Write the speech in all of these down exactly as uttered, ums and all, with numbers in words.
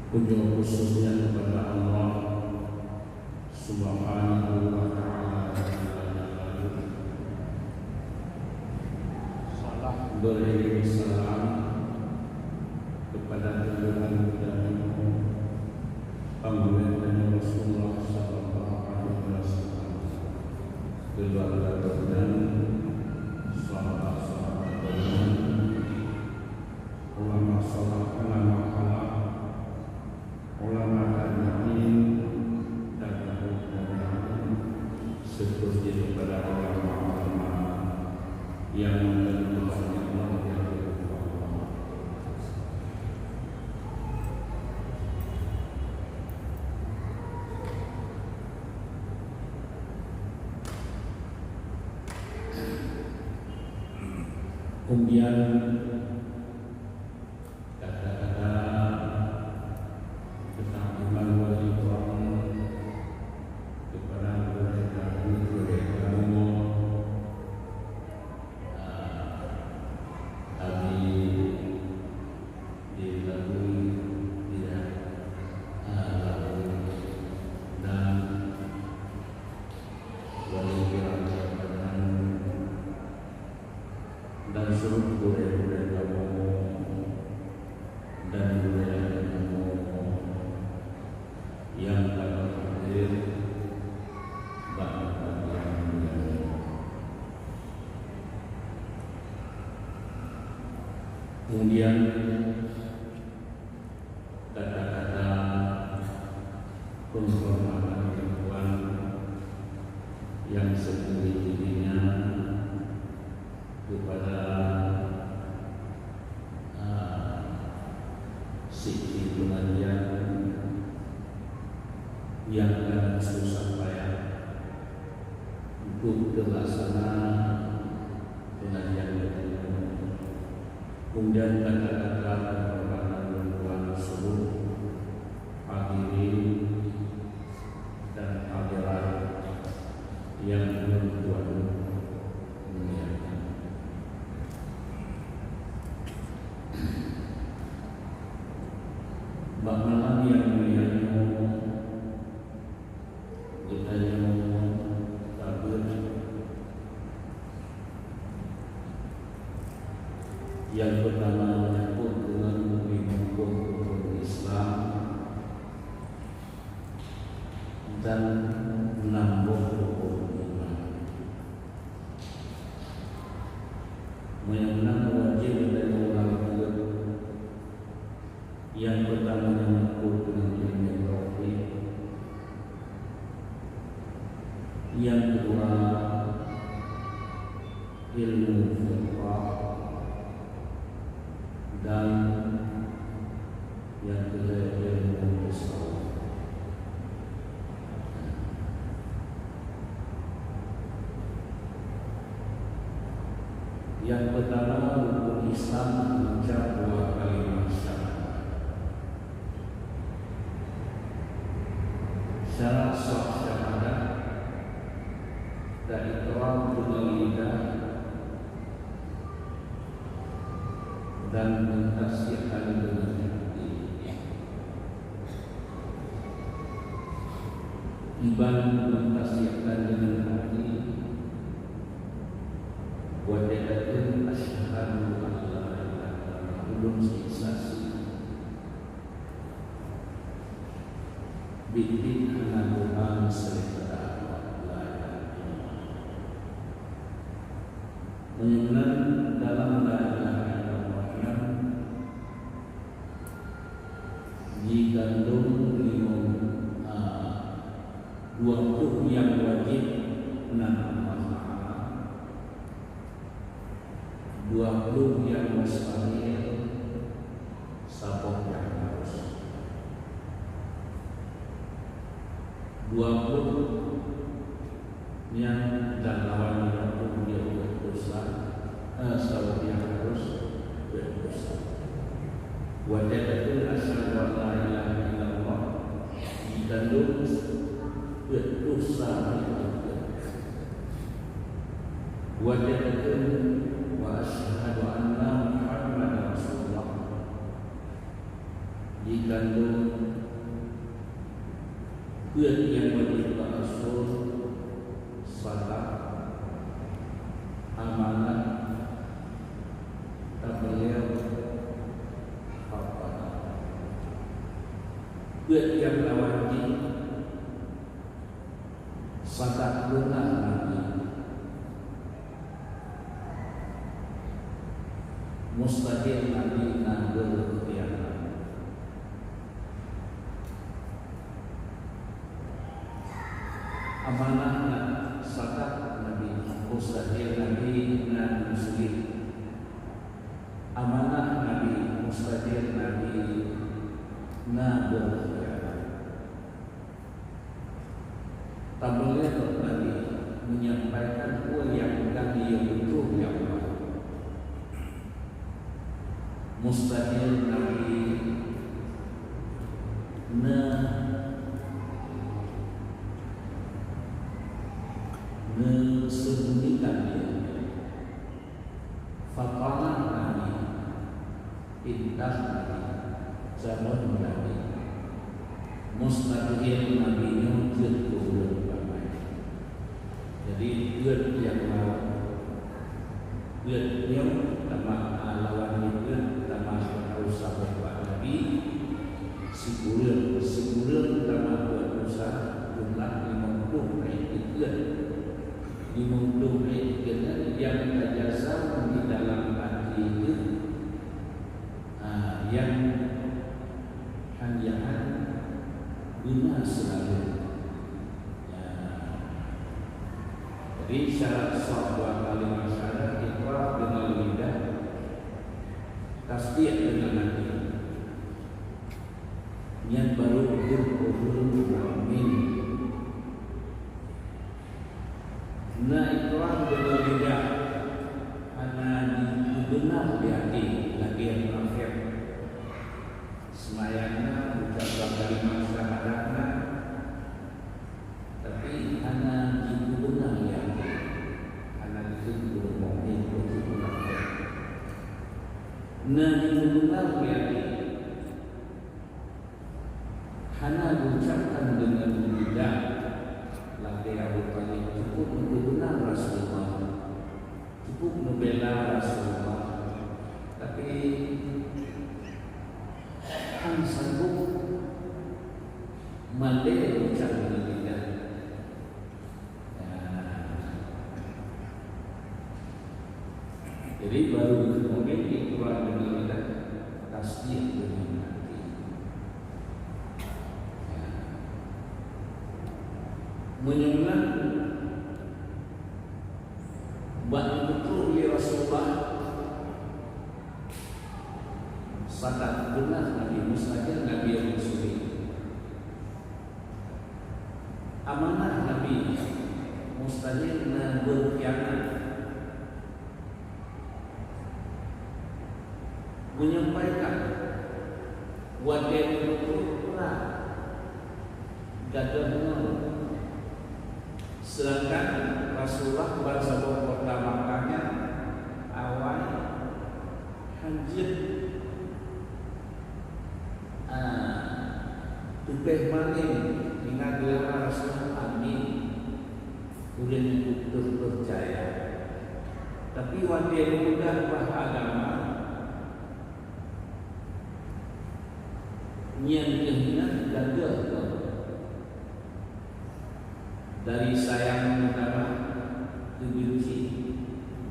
Puja khususnya kepada Allah Subhanahu wa Ta'ala. Beriring salam kepada junjungan kita, Panglima Rasulullah Sallallahu Alaihi Wasallam, keluarga dan sahabat-sahabat, ulama salaf, ulama khalaf, ulama tabi'in, tabi'ut tabi'in, seterusnya kepada ulama-ulama yang menentukan Allah yang berubah. Kemudian kata-kata tentang iman wal ikram kepada gurèe kami, gurèe kamoe, ah, Abi di Labuhan, di, ah, Labuhan, dan Wali Kota Padang, dan seluruh gurèe-gurèe kamoe dan gurèe kamoe nyang ka hadir bak tempat nyang mulia. Kemudian, kata-kata penghormatan ribuan yang setinggi-tingginya kepada, ah, siti pengajian yang sangat susah payah untuk terlaksana pengajian itu. Kemudian kata-kata penghormatan ribuan seluruh hadirin dan hadirat yang ulôn tuan muliakan. Bak malam nyang mulia nyoe, geutanyoe tabeuet nyang peutama menyangkut deungon rukon-rukon Islam dan nam boh rukon iman. Meunyoe nam wajéb geutanyoe lam ureuëng, nyang peutama nyan menyangkut deungon ilmu tauhid, nyang keudua ilmu fiqah, dan nyang keulhèe ilmu tasawuf. Nyang peutama, rukon Islam mengucap dua kalimat syahadat. Syarat sah syahadat, ta-ikrar deungon lidah dan mentasyhadkan deungon hati. Iban mentasyhadkan deungon hati, watèe takheun, "Asyhadu an la ilaha illallah," ulôn seusaksi biet-biet hana Tuhan selain Allah, la ilaha illallah. Meunyoe meunan, dalam la ilaha illallah nyan jikandong limong, a, dua ploh nyang wajéb nan Allah Taala, dua ploh nyang mustahil, saboh nyang harus. Dua ploh nyang dan lawan dua ploh nyang peuet dosa, eh, saboh nyang harus peuet dosa. Watèe takheun, "Asyhadu an la ilaha illallah," jikandong peuet dosa nyang peuet. Watèe takheun, "Wa asyhadu anna Muhammadar Rasulullah," jikandong Peuet nyang wajéb bak rasul: sadak, amanah, tabligh, khafadah. Peuet nyang lawan jih: sadak beuna Nabi, mustahil Nabi na beukhianat. Amanah na sadak Nabi, mustahil Nabi na meuseulit. Amanah Nabi, mustahil Nabi na beukhianat. Tabligh Nabi, menyampaikan peue nyang ka geuyue tutoe lé Allah. Mustahil Nabi na meusembunyikan diri. Fatanah Nabi, pintas Nabi, calon Nabi. Mustahil Nabi nyoe jeuet keu ureuëng ramé. Jadi, peuet nyang lawan, peuet nyoe tamah lawan nibeuet, tamah beusabab bak Nabi, sikureueng, sikureueng tamah buet desya, jumlah limong ploh lhèe dikeue. Limong ploh lhèe dikeue nyang tajazam di dalam até jih, ah, nyang hán-hán beuna seulalu. Ya. Jadi, syarat sah dua kalimah syahadat: iqrar deungon lidah, tasdiq deungon até. Nyan baru ureuëng mukmin. Na iqrar deungon lidah, hana jipeubeuna di até, lagèe munafék. Seumayang na, ucap kalimah syahadat na, tapi hana jipeubeuna di até, hana jiteupeue mukmin, beujeuet munafék. Na jipeubeuna di até, hana geucapkan deungon lidah, lagèe Abu Thalib, cukup neupeubeuna Rasulullah, cukup neubela Rasulullah, tapi hana sanggup malèe ucap deungon lidah. Ya. Jadi, baru mungkin iqrar deungon lidah, tasdiq deungon até. Ya. Meunyoe meunan, bak geututoe lé Rasulullah, sadak beuna Nabi, mustahil Nabi meuseulit. Amanah Nabi, mustahil na beukhianat. Menyampaikan, watèe neutôh peurang, gadôh ngon. Seudangkan Rasulullah ban saboh kota Makkah nyan awai hán jeuet, ah, teupèh malém, hingga geuhana Rasulullah amin. Ureueng nyan beutôi peucaya. Tapi watèe geupeugah bak agama, nyan keuh nyan gadoh lom. Dari sayang utama keu benci,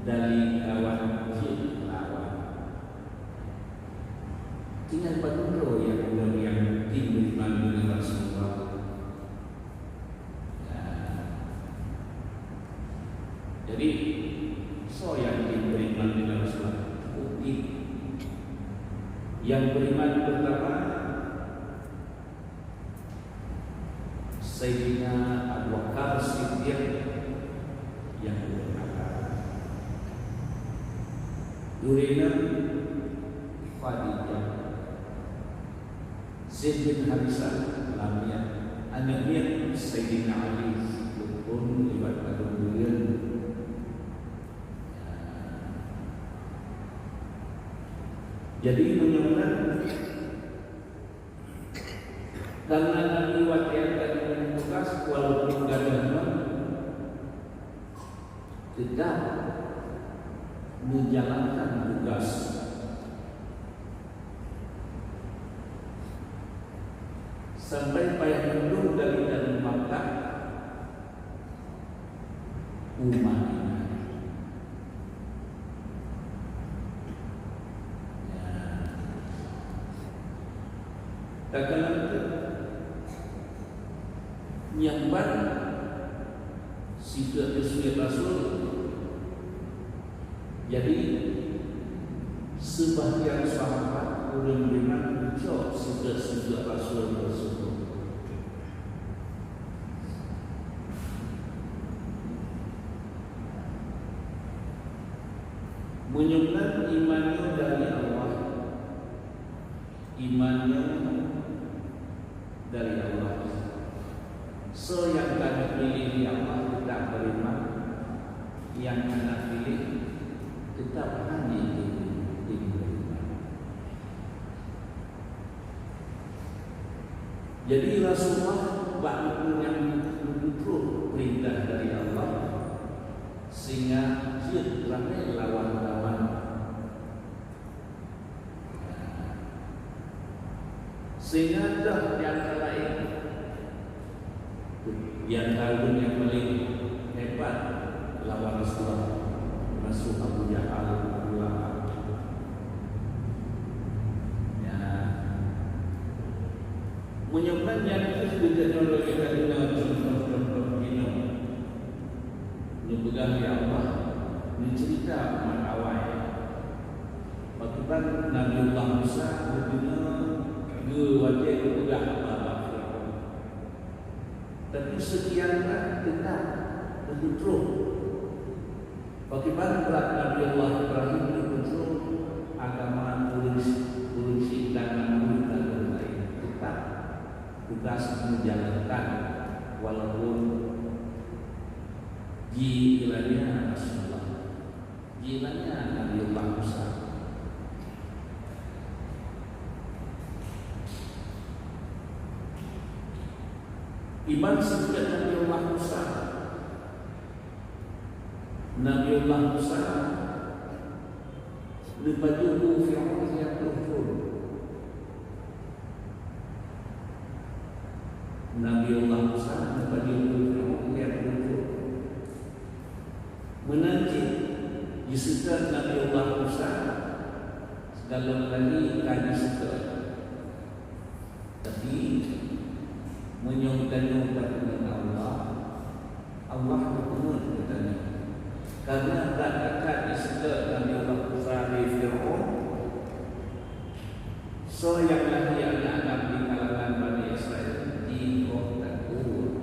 dari kawan jeuet lawan. Tinggai padum droe nyang ureueng nyang tem beriman deungon Rasulullah. Nah, jadi, soe nyang tem beriman deungon Rasulullah? Bukti. Nyang beriman peurtama, Saidina Abu Bakar Siddiq nyang ulôn akal. Duri nyan Khadijah, Zaid bin Harisah, lam nyan aneuk miet Saidina Ali, lôn phon liwat padum buleuen. Jadi, meunyoe na Karena Nabi watèe ka walaupun gadôh nyoe, tetap menjalankan tugas. Sampai payah meunduek dari Darul Makkah, umat Imam. Ya. Takalon teuk nyang ban sifeuet-sifeuet rasul. Jadi, sebahagian sahabat ureuëng beriman geucok sifeuet-sifeuet rasul tersebut. Meunyoe iman nyoe dari Allah, iman nyoe dari Allah. Soe nyang ka geupiléh lé Allah teutap beriman, nyang hana piléh teutap hana jiteurimong. Jadi, Rasulullah bak neupeutrok peurintah dari Allah, sehingga jeuet ramé lawan-lawan. Sehingga di antara laén, di antara ureuëng nyang paleng hebat lawan Rasulullah, termasuk Abu Jahal, Abu Lahab. Ya. Meunyoe nyan kheueh geutanyoe lagée ka deungoe contoh-contoh jinoe. Neupeugah lé Allah, neuceurita umat awai. Pakriban Nabiullah Musa geudeungoe geu watée geupeugah haba bak Firaun. Tapi seukian brat teutap geutrok. Pakriban brat Nabiullah Ibrahim geutrok agama ureuëng, ureuëng syiek dan ureuëng laén teutap tugas menjalankan walaupun jikalanya Rasulullah, jikalanya Nabiullah Musa. Iman sifeuet Nabiullah Musa. Nabiullah Musa neupajoh u Firaun siat ploh thon. Nabiullah Musa neupajoh u Firaun siat ploh thon. Meunan cit jiseutôt Nabiullah Musa, sigohlom lagée ka jiseutôt. Tapi, meunyoe tanyoe takheun Allah, Allah geukheun keu tanyoe. Karena brat that jiseutôt Nabiullah Musa lé Firaun, soe nyang lahé aneuëk Adam di kalangan Bani Israel, jiôh takot.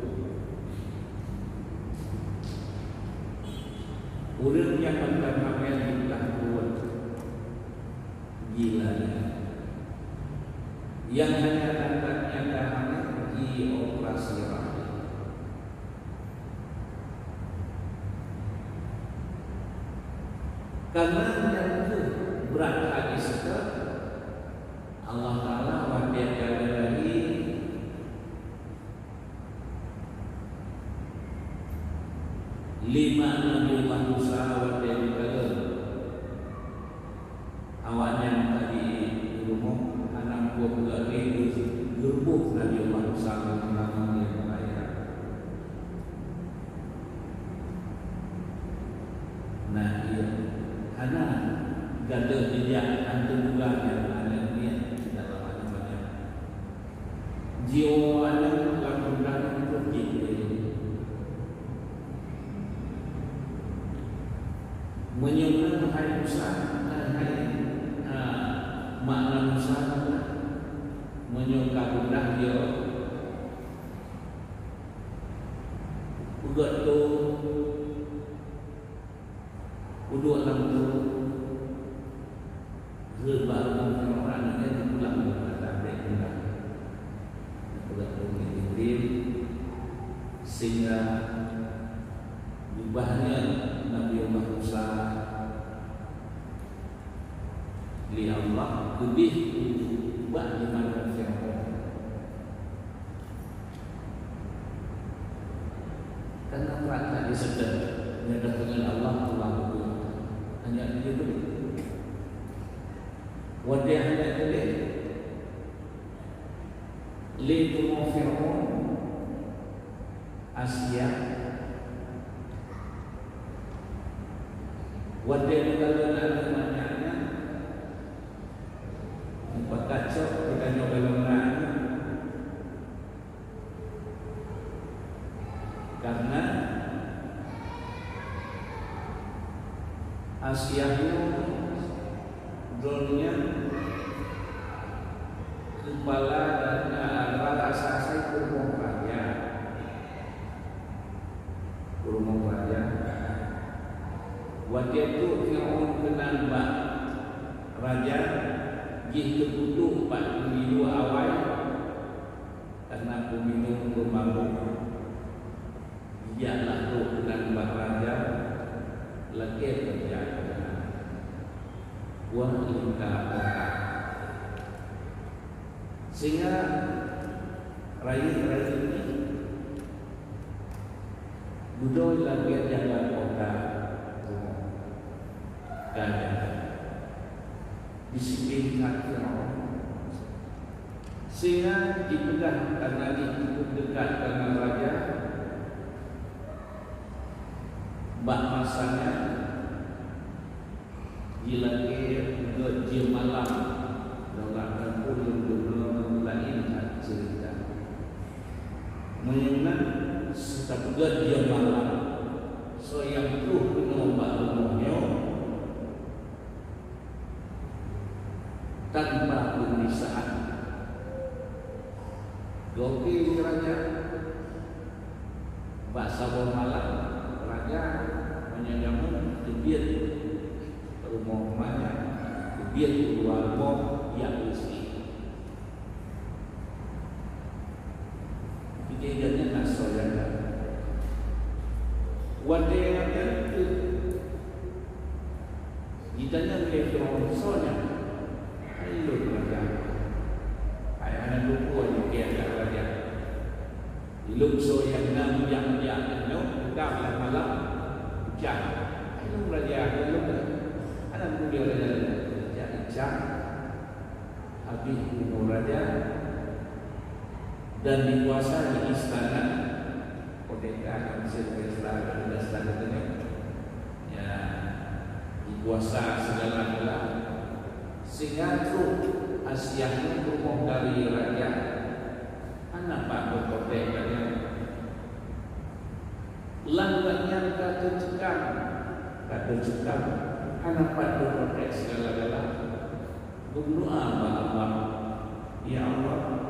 Ureuëng nyang mantong hamé jiôh takot. Gila, ya. Nyang hana that-that nyata hamé jioperasi rahim. Karena nyan kheueh brat hadis ka Allah Taala watée ka lagée lima Nabiullah Musa watée jikalon. Awaknyan tadi di rumoh hana meupeugah lé geureuboh Nabi Allah Musa ngon nyan. Nah, iya. Hana gadoh jijak antu tugas nyang hana niet dalam agama nyan. Jiwoe aneuëk lam undang untuk jih. Meunyoe hai Musa, hai, ah, makna Musa, meunyoe ka gundah dia, peugah tu, uduk lam tu, Reuba ureuëng Firaun nyan geupulang keu Allah, bék geulah. Geupulang keu Jibril, sehingga jubah nyan Nabi Allah Musa lé Allah keudeh bak di manoe Firaun. Diseutôt, nyan dah deungon Allah, Allah geubri. Hanya dia tu. Watèe hana teuléh, lé bumoe Fir'aun, Asia, watèe geukalon aneuk manyak nyan, meupakat cok geutanyoe galom na aneuk. Karena Asia nyoe droeneuh nyan keupala dan adalah asai-asai peurumoh raja. Peurumoh raja. Watèe tu Firaun keunan bak raja, jih teukutuk bak peumilu awai, karena peumilu beumabök. Jijak lakoe keunan bak raja, lakèe peureujakan. Wah, lingka kota. Sehingga rayeuk-rayeuk nyan beudôh lagèe jalan kota. Ka jalan. Disiplin that Firaun. Sehingga jipeugah karena jih cukup dekat dengan raja, bak masa nyan jilakèe peugöt jeuem malam. Dalam kampung lôn deungoe laén that ceurita. Meunyoe na, tapeugöt jeuem malam, soe nyang troh keunoe bak rumoh nyoe, tanpa pemeriksaan. Geuoke raja, bak saboh malam, raja meunyoe jameun teubiet rumoh manyak, teubiet u luwa rumoh, jak beusi. Jadi, gobnyan na soe nyang na. Watèe nyan, Jitanyong lé Firaun, "Soe nyan?" "Hai lôn, raja." "Hai hana tutoe jih keu raja. Lôn soe nyang na meujak-meujak nyoe, peugah lam malam, ucang." "Hai lôn, raja, hai lôn." Hana tutoe raja lôn. Jak ucang. Habéh bunoe raja dan dikuasai istana, kudeta dan silvesta dan istana itu, ya, dikuasa segala-gala, sehingga trok Asia nyoe rumoh dari raja, hana pat berkotek raja. Lam gobnyan ka teucekam, ka teucekam, hana pat berkotek segala-gala. Berdoa bak Allah, "Ya Allah,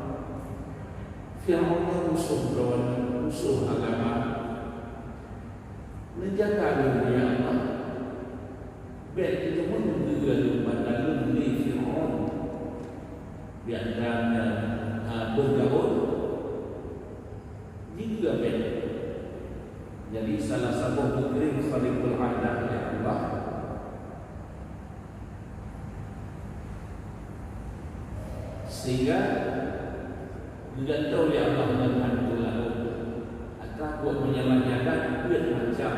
Firaun nyoe musoh droe, musoh agama. Neujaga lôn, ya Allah. Bèk teuteumèe geugalak banda lôn lé Firaun." Di antaranya, ah, beugaul. Jeuet keu abéh. Jadi, salah saboh bukri khalifah ada lé Allah. Sehingga geugantoe lé Allah ngon hantu laôt. Atra buet meunyalah nyan peuet macam.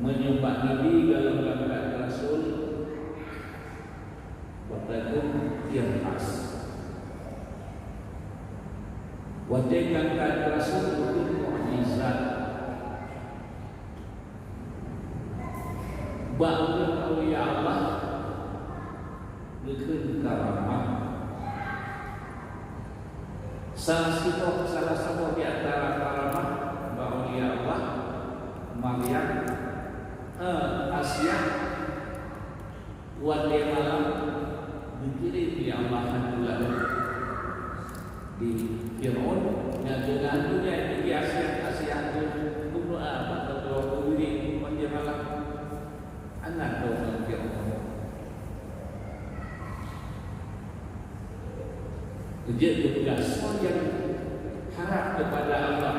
Meunyoe bak Nabi galom geuangkat keu rasul, watèe tu tiang pas. Watèe geuangkat keu rasul, beutôi mukjizat. Bak ureueng aulia Allah, geukheun karamah. Salah saboh, salah saboh di antara karamah bak aulia Allah, Maryam, eh, Asia, watèe malam geukirém lé Allah hantu laôt di Firaun, nyang deungon hantu nyan di Asia, Asia tu, bunoe apa, atau dua puluh diri, watèe malam. Anak dosa Firaun. Jeuet geupeugah soe nyang harap kepada Allah.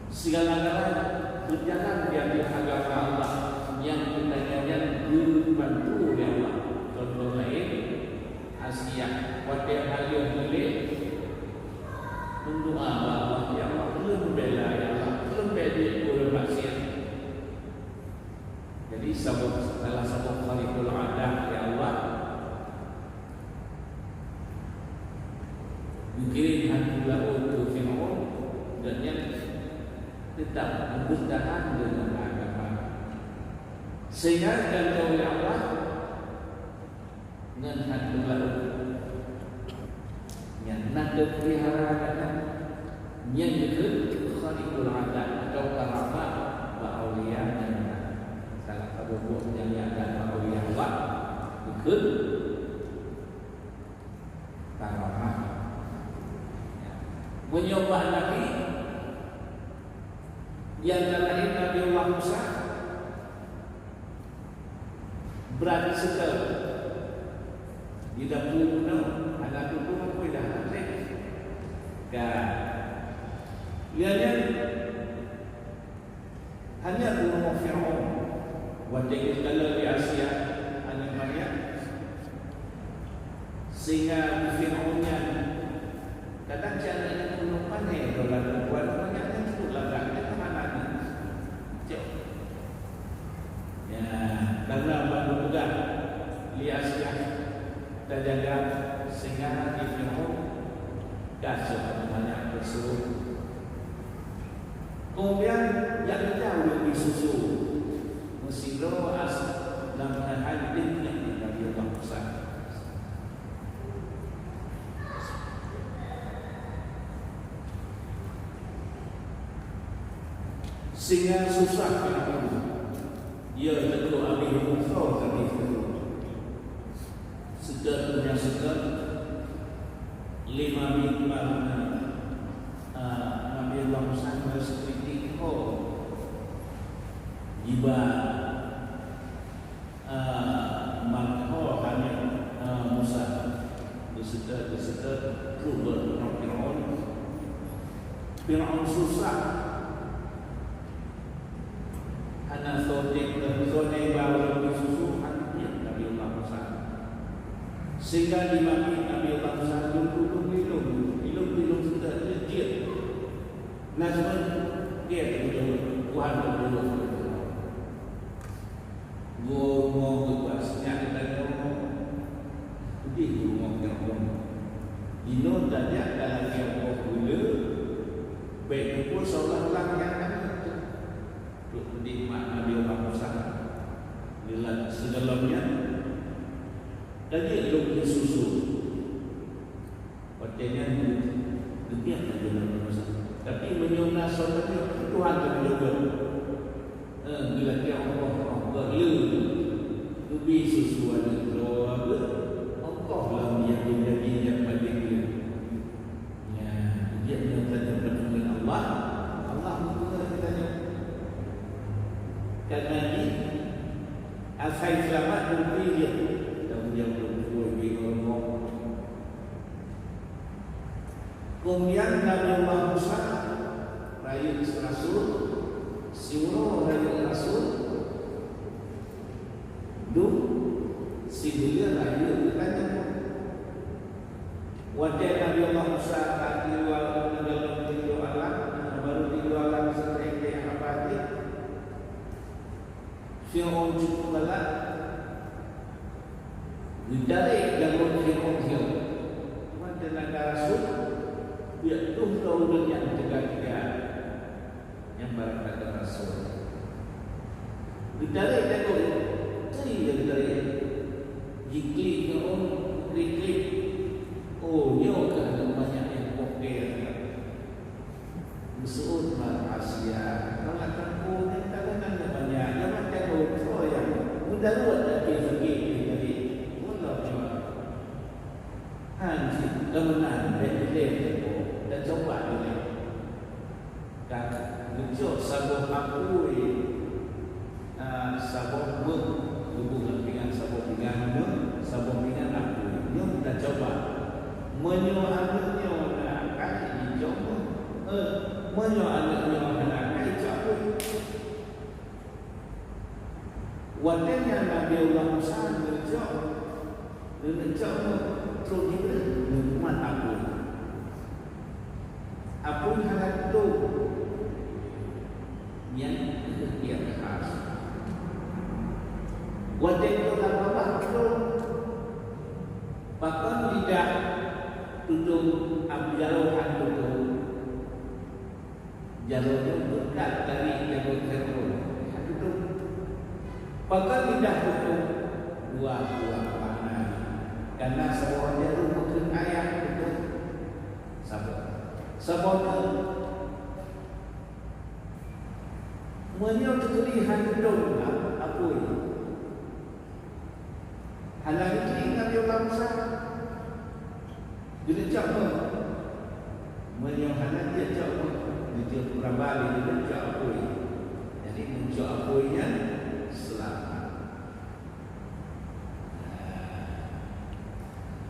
Segala-gala berjalan di atas agama Allah nyang geutanyoe nyan geubantu lé Allah. Contoh laén, Asia, watèe haleue milék, meudoa bak Saboh, salah saboh khariqul adat lé Allah. Geukirém hantu laôt keu Fir'aun, dan nyan teutap beutahan deungon agama. Sehingga geugantoe lé Allah ngon hantu laôt. Nyan na teupeulihara gata. Nyan dikheun khariqul adat atau karamah bak aulia nyan. Salah saboh buet nyang adat bak aulia Allah dikheun karamah. Meunyoe bak nabi, di antara laén Nabi Allah Musa, brat seutôt di dapu bunoe, hana tutoe peue dah, hana treb. Ka. Lheueh nyan, hana bunoe Fir'aun. Watèe geukalon lé Asia, aneuk Maryam, singa di Fir'aun nyan, kadang cit aneuk nyan bunoe pané, lôn lakukan bunoe nyan, nyan cukup lagak, nyan hana nyan. Cok. Ya, karena ban geupeugah lé Asia, tajaga singa di Fir'aun, ka seuhat banyak peusu. Kemudian, jak keujah ulèe bisusu. Meusidroe as lam keuadaan deuh nyan Nabi Allah Musa. Singa susah Firaun. Ia teukô abéh musoh tadi teukô. Seutôt punya seutôt lima minggu, ah, Nabi Allah Musa meuseukriti ho jiba. Ah, mantong hana, ah, Musa geuseutôt, geuseutôt, trok bak Firaun. Firaun susah. Hana soe tém, soe tém ba ulèe bisusu, hana tém Nabi Allah Musa. Sehingga di mami Nabi Allah Musa lôn, lôn, lôn, lôn, lôn, lôn seutôt, lôn jeuet. Nah, cuma dia tu, Tuhan tu, Geurumoh geuguas nyan geutanyoe, udeh geurumoh Firaun. Inoe tajak dalam Firaun gula, bèk teupeu seolah-olah nyan aneuk teuh. Trok peudeh mak Nabi Allah Musa. Dalam sigohlom nyan, tajak lôn keu susu. Watèe nyan geubiet laju Nabi Musa. Tapi meunyoe na soe teubiet, Tuhan teubiet juga. Eh, geulakèe Allah, Allah le. Geubi susu aneuk droe geuh, Allah lom nyang geujanji nyang padum le. Nyan, geujak nyoe tanyoe peuteumèe Allah, Allah meuteumèe geutanyoe. Karena jih, asai seulamat dan pih jih. Dan jaweueb lôn tuwoe bingung. Keumudian Nabi Allah Musa rayeuk rasul, siuroe rayeuk rasul, dum sibuleuen rayeuk geutanyoe. Watèe Nabi Allah Musa ka tilu alam, baru tilu alam seutôt haba jih, Firaun cukup galak. Geutarek jaroe Firaun hiong. Teuma teunaga rasul, biet tuh keu ureueng nyang teuga-teuga. Nyang barangkapeue rasul. Geutarek jaroe, teuh geutarek. Jiklik Firaun, klik-klik. Oh, nyoe keuh aneuk manyak nyang poh kèe. Beuseuôt bak Asia, nalak kampung nyang taganang nyang banyak, nyang macam uroe nyang meudaruet sakét-sakét tadi. Ulôn nyoe han cit leumonan bèk ilèe teuko dan coba ilèe. Ka geucok saboh apui. Ah, saboh méuh, geuboh lam pingan saboh pingan méuh, saboh pingan apui. Nyoe tacoba. Meunyoe aneuk nyoe na akai, jicok méuh. Eh, meunyoe aneuk nyoe hana akai, cok apui. Watèe nyan Nabi Allah Musa neucok, neucok méuh, trok Jibril, neumat apui. Apui hana teuntông. Nyan keuh nyang khas. Watée trok lam babah tutong, pakon lidah tutong, ab jaroe han tutong. Jaroe nyoe beureukat dari jaroe Firaun. Han tutong. Pakon lidah tutong? Dua buah panai. Kareuna saboh jaroe meukheun ayah tutong. Saboh. Saboh tu, meunyoe teukeudi han tutong, apui. Hana geuklik Nabi Allah Musa. Geuteucok meuh. Meunyoe hana geuteucok meuh, geujok raba lé geuteucok apui. Jadi, meucok apui nyan seulamat.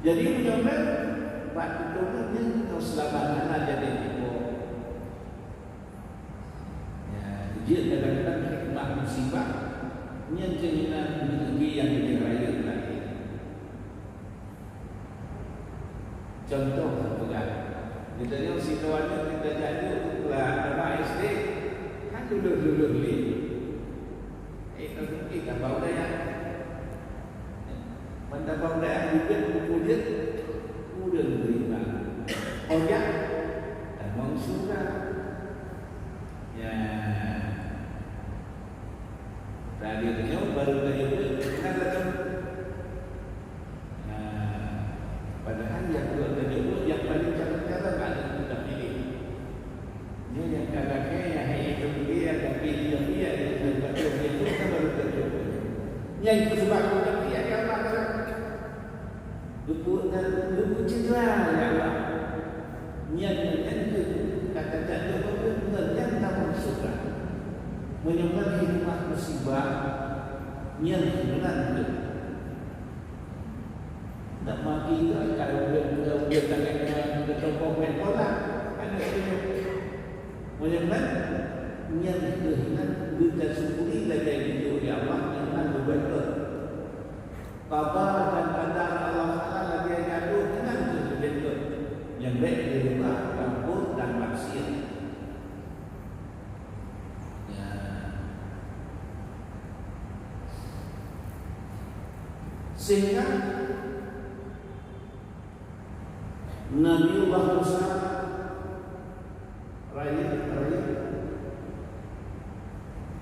Jadi, meunyoe meunan, bak tutong nyan, nyoe seulamat hana jadi iboh. Ya, jeuet kadang-kadang hikmah musibah nyan keunan meunyoe nyang leubeh rayeuk lagèe. Contoh peugah, geutanyoe sidroe aneuk geutanyoe jak duek tamat S D, han lulus-lulus lé. Eh, ka mungkin tabau dayah. Ban tabau dayah, bibit buku jeuet, ureueng beriman. Ojak, tamong syurga. Ya. Tadi nyoe baru tadi pun, kan, kan? Nah, padahal nyang dua tadi pun, nyang paling calon-calon ada kita pilih. Nyoe nyang ka lakèe, nyang hai itu dia, tapi dia, dia, dia, dia, dia, dia, dia, dia, baru terjun. Nyang itu sebab aku tapi ada apa dalam Geupeu-, dan geupeucedera lé Allah. Nyan, nyan keuh kata-kata Nabi Muhammad, nyan tamong syurga. Meunyoe hikmah musibah, nyan meunan keuh. Nak mati ke, kalau dia, kalau dia tangan nyan, dia tokoh main bola, kan dia tengok. Meunyoe nyan, nyan keuh nyan, geutasyukuri lagèe geujok lé Allah, nyan leubeh gèt. Qada dan qadar Allah Taala lagèe gadoh nyan keuh leubeh gèt. Nyan bèk direubah campur dan maksiat. Ya. Sehingga Nabiullah Musa rayeuk, rayeuk.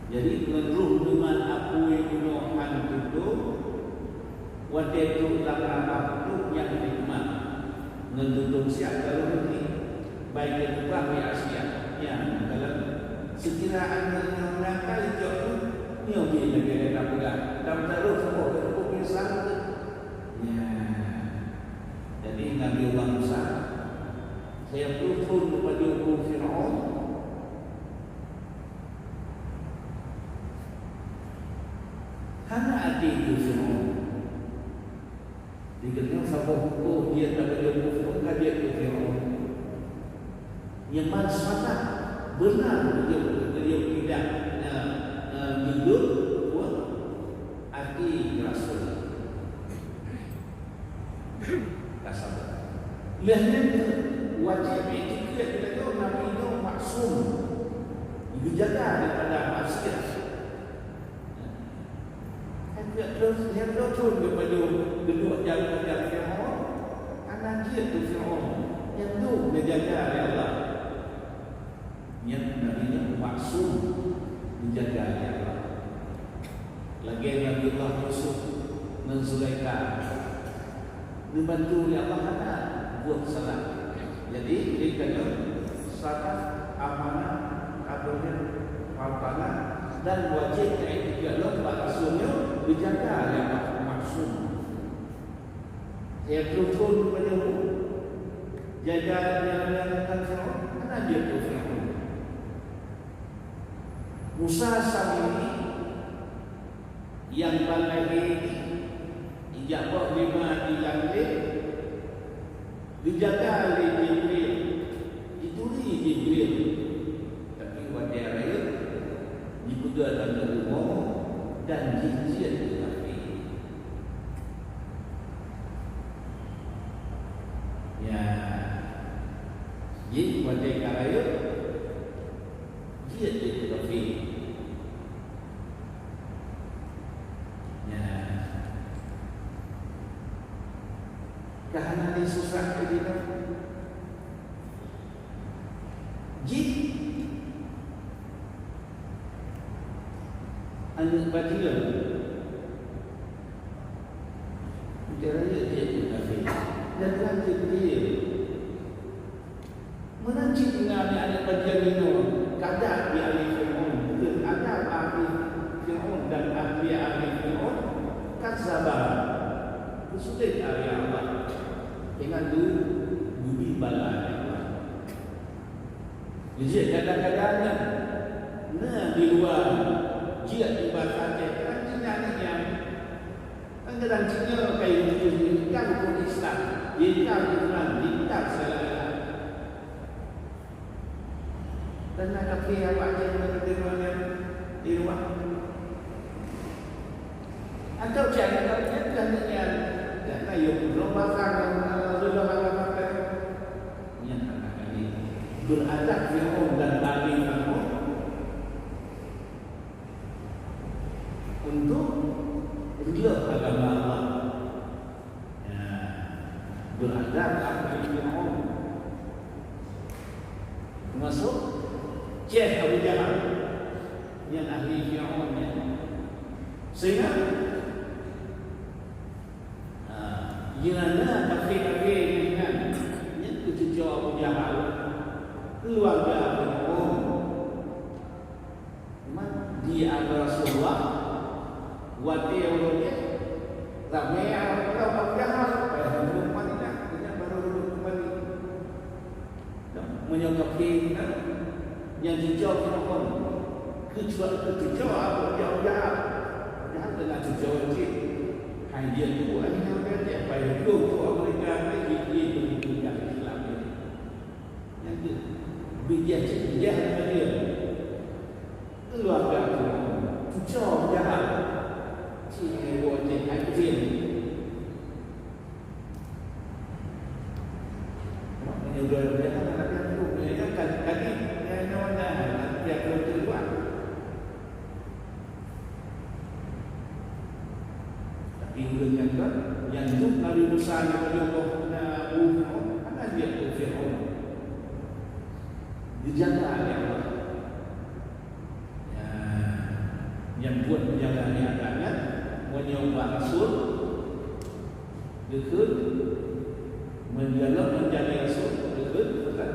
Jadi, ngon roh nyoman apui bunoe han tutong, watèe trok lam babah trok nyang hikmah. Ngon tutong siat baru hikmah. Bai keu ubah ya siat. Nyan, dalam seukira aneuk nyoe nakal jok tu, nyoe jih lagèe gata peugah. Lam taroh saboh, saboh misal tu. Nyan. Jadi, Nabi Allah Musa, saya pun pun kepada Firaun. Hana até keu Firaun. Dikeunong saboh huköm dia tapeujeuet huköm ka jeuet keu Firaun. Nyoe man salah beuna beliau, beliau tidak, eh, eh, jujur, até rasul. Ka saboh. Lheueh nyan wajéb iktikeuet geutanyoe Nabi nyoe maksum, geujaga daripada maksiat. Nyan keuh terus, nyan keuh thon geupajoh geuduek jalan-jalan Firaun, hana jeuet keu Firaun. Nyan tu geujaga lé Allah. Nyan Nabi nyan maksum, geujaga lé Allah. Lagèe Nabiullah Yusuf ngon Zulaikha, neubantu lé Allah hana buet salah. Jadi, lé tanyoe salah, amanah, adonan, hartana, dan wajéb keu iktikeuet lom bak rasul nyoe geujaga lé Allah, maksum. Nyang peuruthon meunyoe jaga nyang, nyang teuntang Firaun, hana jeuet keu Firaun. Musa Samiri nyang ban lahé jih, ijak boh lima di lam lé, geujaga lé Jibril, jituri Jibril. Tapi watèe rayeuk, jipeugah lam rumoh dan jijeuet keu kafé. Ya, jih watèe ka rayeuk, jeuet keu kafé. Ya, Hana lé susah lé jinoe. Jih aneuk bajeuen. Cara jih jeuet keu kafé. Dan kan jeuet dia. Meunan cit na aneuk-aneuk bajeuen jinoe, kada di ahli Fir'aun, keu ada ahli Fir'aun dan ahli-ahli Fir'aun, kadzdzaba, geusulet ayat Allah, teuma geu-, geubri bala ayat Allah. Jadi kadang-kadang nyan, na di luwa jeuet ibadah, kadang-kadang nyan Kan kadang Cina kai mungkin kan pun Islam, dia kan Islam, dia kan segala-galanya. Dan nak kafé awak je yang kata mana di rumah. Atau jangan kau jangan dengan jangan yuk lombakan yang lalu dalam makan. Yang akan kami beradab Firaun dan Ali Mahmud. Untuk reuloh agama Allah. Ya, beradab ahli Firaun. Termasuk Syekh Abu Jahal. Nyan ahli Firaun nyan. Sehingga, ha, nyang kafé-kafé nyan, nyan keucucok Abu Jahal, keluarga Firaun. Cuma di Rasulullah, watèe uroe nyan, ramè Arab Abu Jahal, eh, ureueng Madinah, nyan baru reubot keumbali. Meunyoe kafé nyan, nyang cucok Firaun, keucuali keucucok Abu Jahal. Abu Jahal teungoh cucok cit. Hai dia tu, hai dia tu, apa yang tu, tu Amerika ni, dia, dia, dia, dia, Islam ni. Nyan tu. Bijah cit, bijah ngon dia. Keuluwarga Firaun, cucok jahat. Cit ngon woe cit hai keucil. Meunyoe dua jahat, anak pian tu, meunyoe nyan ka-, kadi, nyan nyoe na, anak pian tu, tu luar. Tapi ureueng nyan kan, nyang duek Nabi Musa nyan bak Allah na u Firaun, hana jeuet keu Firaun. Dijaga lé Allah. Ya, nyang buet penjaga nyan, meunyoe bak rasul, geukheun, meunyoe lom menjadi rasul, geukheun, bukan?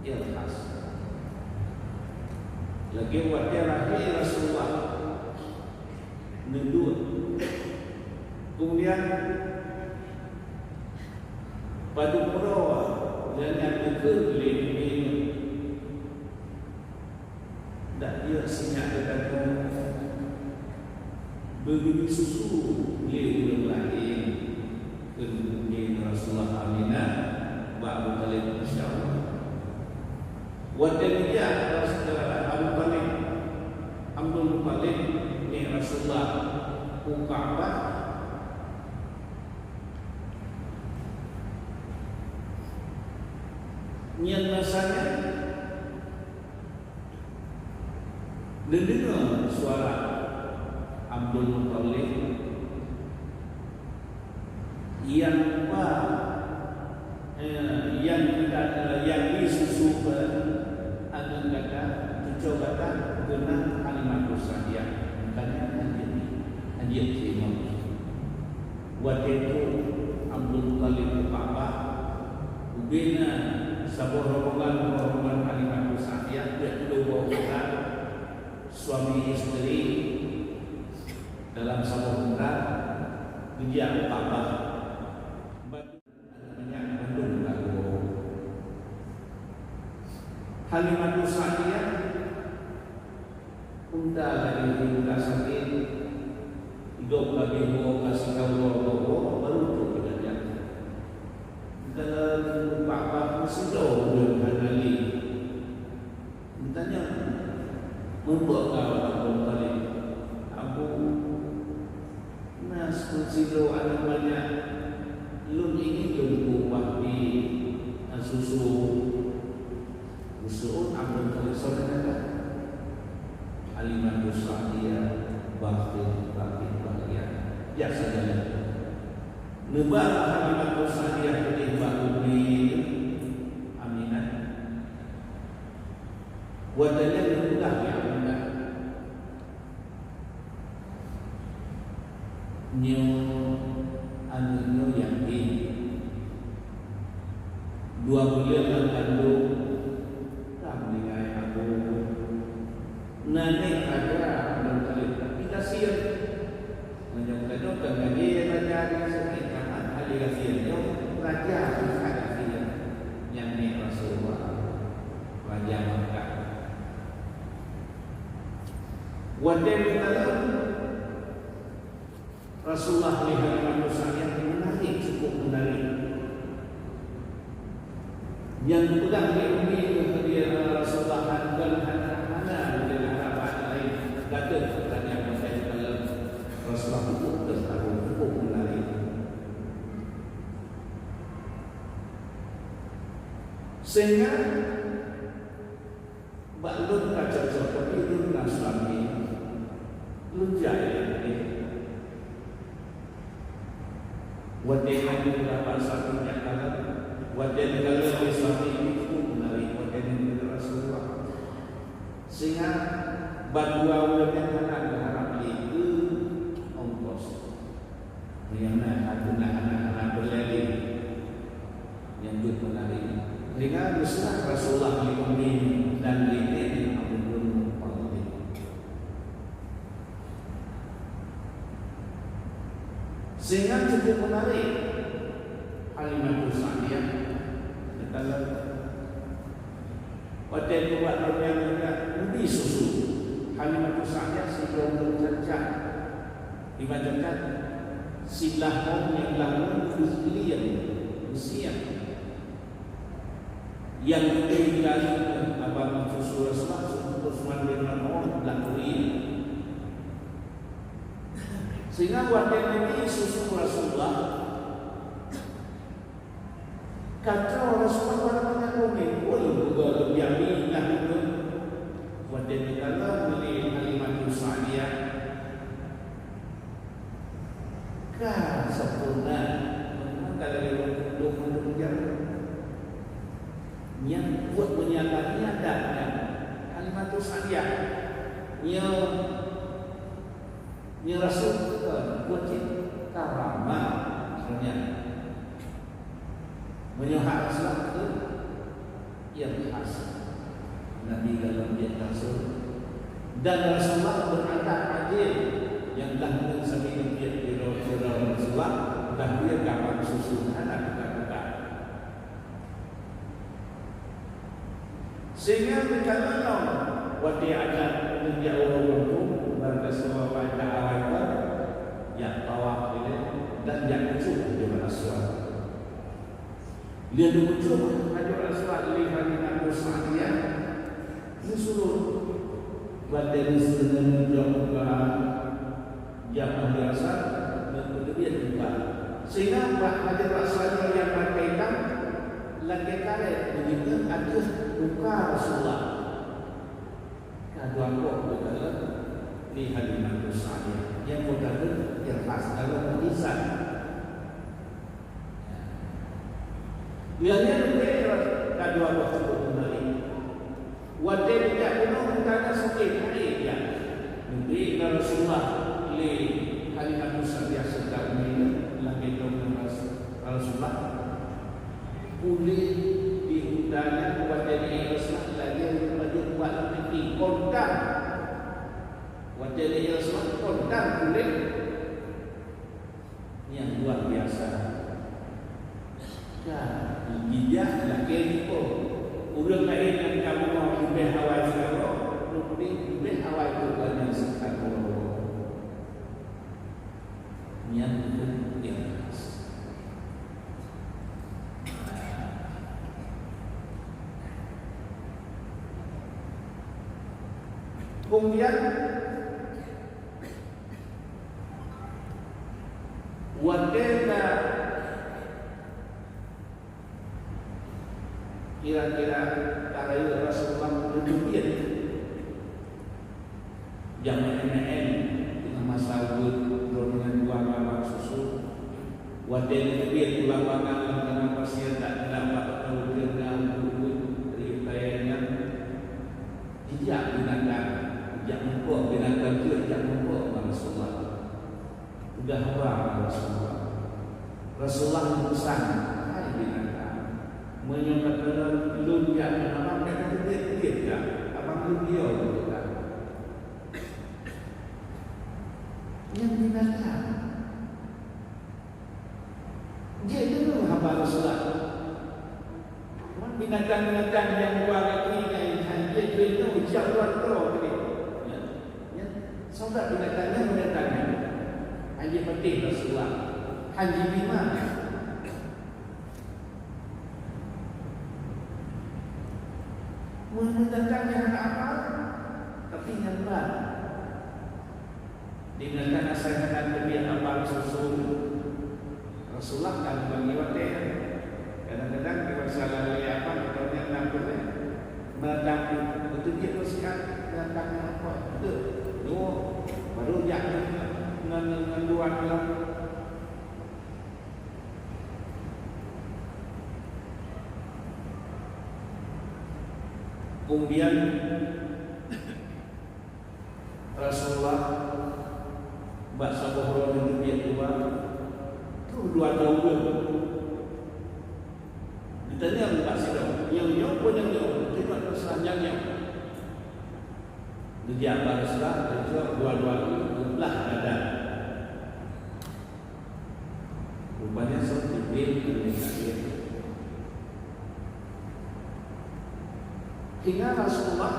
Ikhlas. Lagèe watèe lahé Rasulullah, Neudua. Kemudian, padub uroe lheueh nyan geukheun lé Nabi Nuh, "Dak jeuet sinyak geutanyoe beubri susu lé ureueng laén." Kheun Rasulullah Aminah bak Abu Thalib, "Insya Allah." Watèe geujak Rasul-, Abu Thalib, Abdul Muthalib, nèk Rasulullah u Ka'bah, nyan masa nyan neudeungoe suara Abdul Muthalib, "Nyang ba, eh, nyang, eh, nyang bri susu bak aneuk gata, cucoe gata, keunan Halimatus Sa'diyah." Makanya hana jeuet, hana jeuet teurimong. Watèe trok Abdul Muthalib u Ka'bah, ubena saboh rombongan, rombongan Halimatus Sa'diyah, peuet ploh boh ureueng, suami isteri, dalam saboh unta, geujak u Ka'bah. Batu banyak mandum ka geuwoe. Halimatus Sa'diyah, unta lagi di unta sakét, idop lagi woe ka sikau lor woe, baru tu geujak. Dalam Ka'bah meusidroe ureueng hana lé. Geutanyong, "Muphom kah, Abdul Muthalib?" "Abu, na sidroe aneuk manyak, lôn ingin lôn peugah pih susu." Geuseuôt Abdul Muthalib, "Soe nan?" "Halimatus Sa'diyah, bakhil, bakhil, bakhil." Biasa saja. Neuba Halimatus Sa'diyah keudeh bak umi Aminah. Watèe nyan neupeugah lé Aminah, "Nyoe aneuk nyoe yatim. Dua buleuen lam kandông, ka meuninggai abu. Na nèk raja Abdul Muthalib, tapi gasien." Meunyoe geutanyoe ka lagèe raja di Sungai Taman, hana gasien nyoe, raja bukan gasien. Nyan nèk Rasulullah, raja Makkah. Watèe meukalon Rasulullah lé Halimatus Sa'diyah, meunarik, cukup meunarik. Nyang geupeugah lé umi keu Rasulullah, hana, hana, hana lé harapan laén, ka deuh pertanyaan mantong dalam Rasulullah, cukup teuh, cukup meunarik. Sehingga bak lôn ka cocok, tapi lôn na suami, lôn jak ilèe. Watèe nyan lôn dapat suami nyang kalon, watèe neukalon lé suami, cukup meunarik, watèe nyan keu Rasulullah. Sehingga bandua ureueng nyan hana geuharap lé keu ongkos. Meunyoe na hana, hana, hana peureulèe lé, nyang jeuet meunarik. Sehingga geuseurah Rasulullah lé umi dan lé nenek Abdul Muthalib. Sehingga cukup meunarik Halimatus Sa'diyah, geutanyoe watèe neuba droe nyan, neubri susu. Halimatus Sa'diyah sidroe ureueng cacat. Iban cacat, siblah ôn, nyang blah ôn, beusieng, beusieng. Nyang leubeh gari abang susu Rasulullah, Utsman bin Maz'un, blah kurie. Sehingga watèe neubri susu Rasulullah, ka troh Rasulullah bak teungoh meunan, "Ulôn peugah lôn jak bri nah ulôn." Watèe neukalon lé Halimatus Sa'diyah, ka sempurna, meunan ka lagèe ureueng kandông mandum jam. Nyan buet meunyalah nyan adat nyan. Halimatus Sa'diyah, nyoe Nyoe Rasul, eh, buet cit karamah nyan. Meunyoe hak Rasul, ikhlas. Nabi galom jeuet Rasul. Dan Rasulullah beuradat adil, nyang dah meunan sabe geujeuet sidroe-sidroe Rasulullah, dah dia gampang susun, hana tukar-tukar. Sehingga meukalon lom watèe adat meunyoe ureueng gampông, bak gasoe awai, awai, jak tawaf ilèe dan jak meucok Hajarul Aswad. Lheuh meucok Hajarul Aswad lé Halimatus Sa'diyah, neusurot. Watèe neusurot, neujok muka, Jamaah biasa, neupeuteubiet muka. Sehingga bak Hajarul Aswad nyang maté itam, lakèe karet beujeuet ateueh muka Rasulullah. Ka dua boh geukalon lé Halimatus Sa'diyah. Nyang meukawen ikhlas dalam lisan. Nyan, nyan ka dua boh cukup meunarik. Watèe geujak bunoe, geutanya sakét, sakét jak. Geubri lé Rasulullah lé Halimatus Sa'diyah seureuta umi nyan lam gendong Rasulullah. Puléh di uta nyan watèe di Rasulullah lagèe ureueng pajoh bak lam piti, kontan. Watèe di Rasulullah kontan puléh. Nyang luar biasa. Ka geujak lakèe jipo. Ureueng laén nyang ka beungoh leubeh awai sigoe, leubeh, leubeh awai tu ka nyang singkat beungoh. Nyan ureueng nyang ikhlas. Kemudian, watèe ka kira-kira ka rayeuk Rasulullah meuneubiet, jamèe-jamèe teungoh masa ubeut, droeneuh dua babah susu, watèe Watèe geuteubiet u lapangan lam padang pasir, dak teulambat atau ujeuen na buet-buet riyeuk kayèe nyan, jijak binatang, jijak meurumpok binatang tu, jijak meurumpok ngon Rasulullah. Peugah haba ngon Rasulullah. Rasulullah geupeusan, "Hai binatang, meunyoe ka kalon lôn jak ngon abang, bèk kateubiet-teubiet ka, abang lôn biyeu lôn peugah." Nyan binatang. Jeuet deungoe haba Rasulullah. Binatang-binatang nyang dua gaki nyan, han jeuet deungoe, jak luwa droe tadi. Ya. Ya. Sabab binatang nyan, binatang nyan. Han jeuet patéh Rasulullah. Han jeuet terima. Meunyoe binatang nyan hana apa, tapi nyan brat. Di binatang asai hana teubiet abang susu, Rasulullah ka geubagi watèe. Kadang-kadang di masa lalai abang atau nyan na peureulèe. Binatang tu beuteubiet wasiat, binatang nyan apa? Beutôi. Dua. Baru jak ngon, ngon, ngon dua dalam. Kemudian Rasulullah bak saboh uroe geuteubiet dua, troh dua droe ureueng. Geutanyong bak sidroe, "Nyang nyoe peue nyang nyoe?" Geutanyong Rasulullah, "Nyang nyoe." Geujak bak Rasulullah, geujak dua-dua geuplah dada. Rupanya soe? Jibril ngon Mikail. Hingga Rasulullah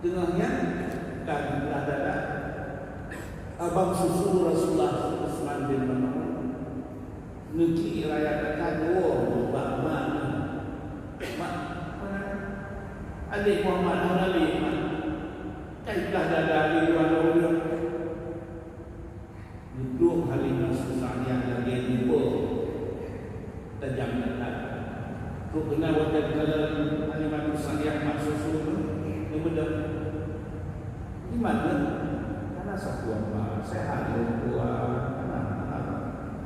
teungoh nyan ka geuplah dada. Abang susu Rasulullah, Utsman bin Maz'un, neuklik raya gata, geuwoe bak mak, "Mak, adék Muhammad hana lé, Mak. Ka geuplah dada lé dua droe ureueng." Geudong Halimah Sa'diyah lagèe lumpur tajam that-that. Trok keunan watèe geukalon Halimah Sa'diyah mak susu nyan, geumeudong. "Di mana?" "Hana sapeue, Mak. Seuhat lôn tuan. Hana, hana.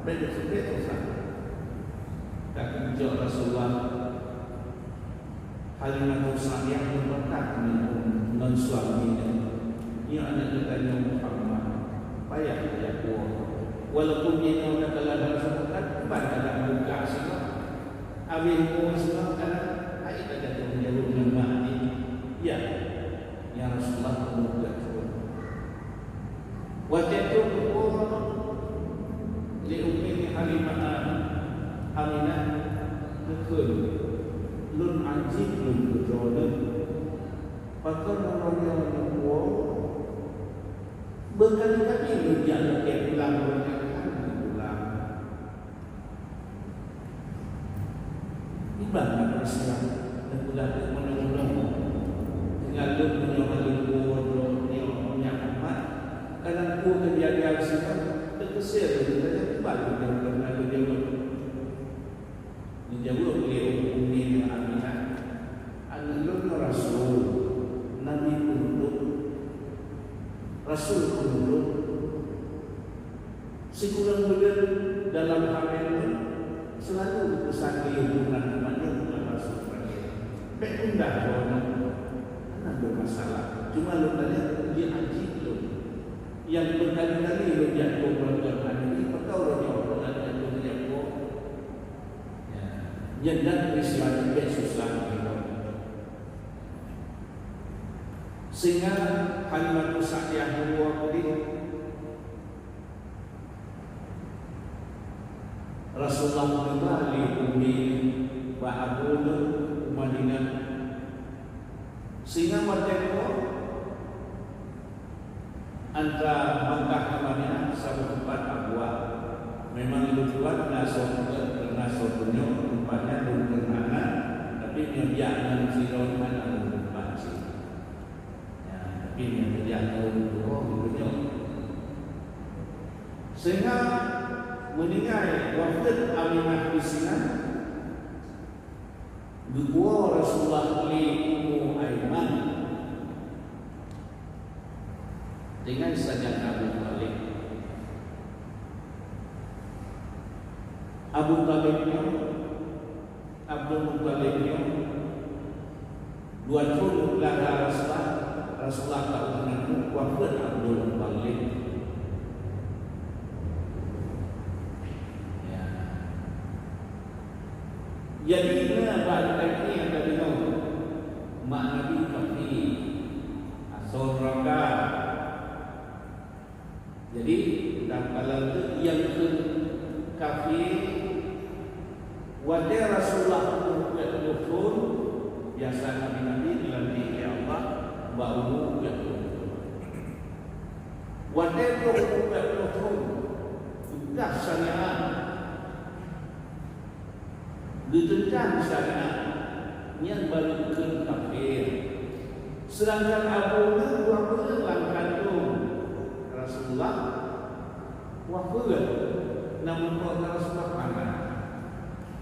Bèk geuseumpét susah." Ka geujok Rasulullah. Halimah Sa'diyah meupakat ngon, ngon suami nyan. "Nyoe aneuk geutanyoe Muhammad, payah tajak woe. Walaupun jinoe takalon hana seumeukat, ban tajak buka singoh. Abéh woe singoh kana, hai tajak meujaweueb ngon mak jih." "Ya, ya Rasulullah, peue geukheun." Watèe trok geuwoe lé Ummi Halimah Aminah, geukheun, "Lôn ajieb lôn keu droeneuh. Pakon uroe nyoe lôn woe? Beukali-kali lôn jak lakèe pulang, lôn nyan hana pulang." Iban manusia dan peugah meunoe-meunoe. Tinggai lôn meunyoe hana lôn woe droe nyoe nyan Ahmad, kadang peue keujadian sinoe teukeusé lôn, dan iban lôn nyang pernah lôn jaweueb. Geujaweueb lé Ummi Aminah, "Aneuk lôn nyoe rasul, nabi peunutôp, rasul peunutôp." Sikureueng buleuen dalam hamé nyoe, seulalu geupeusan geuyue meunan teumanyong ngon rasul Ibrahim. Bèk gundah droeneuh, hana beumasalah. Cuma lôn tanyong, jih ajieb lôn. Nyang beukali-kali lôn jak keu droeneuh, pakon uroe nyoe lôn jak keu? Ya, nyan dan peristiwa nyan bèk susah. Sehingga Halimah Sa'diyah geuwoe keudeh. Rasulullah geuba lé Ummi bak Abu Nur u Madinah. Sehingga watèe nyoe antara Makkah ngon Madinah saboh teumpat abua. Memang lucuan na soe, na soe tunyok teumpat nyan lôn keuneuk na, tapi nyoe jak ngon sidroe hana lôn teumpat cit. Ya, tapi nyoe jak ngon lôn tunyok. Sehingga meuninggai wafeuet Aminah di sinan, geuwoe Rasulullah lé Ummu Aiman dengan sajan Abu Thalib. Abu Thalib nyoe, Abdul Muthalib nyoe, dua thon meupeulara Rasulullah, Rasulullah ka uroe nyan wafeuet Abdul Muthalib. Ya. Jadi, na bak geutanyoe nyang ka deungoe, mak Nabi kafé, asoe neuraka. Jadi, takalon teuk nyang kheun kafé, watèe Rasulullah umur peuet ploh thon, biasa nabi-nabi geulantik lé Allah bak umur peuet ploh thon. Watèe troh umur peuet ploh thon, tugaih syariat. Geuteuntang syariat, nyan baru kheun kafé. Seudangkan Abu Lahab wafeuet lam kandông Rasulullah, wafeuet, na meurumpok ngon Rasulullah hana.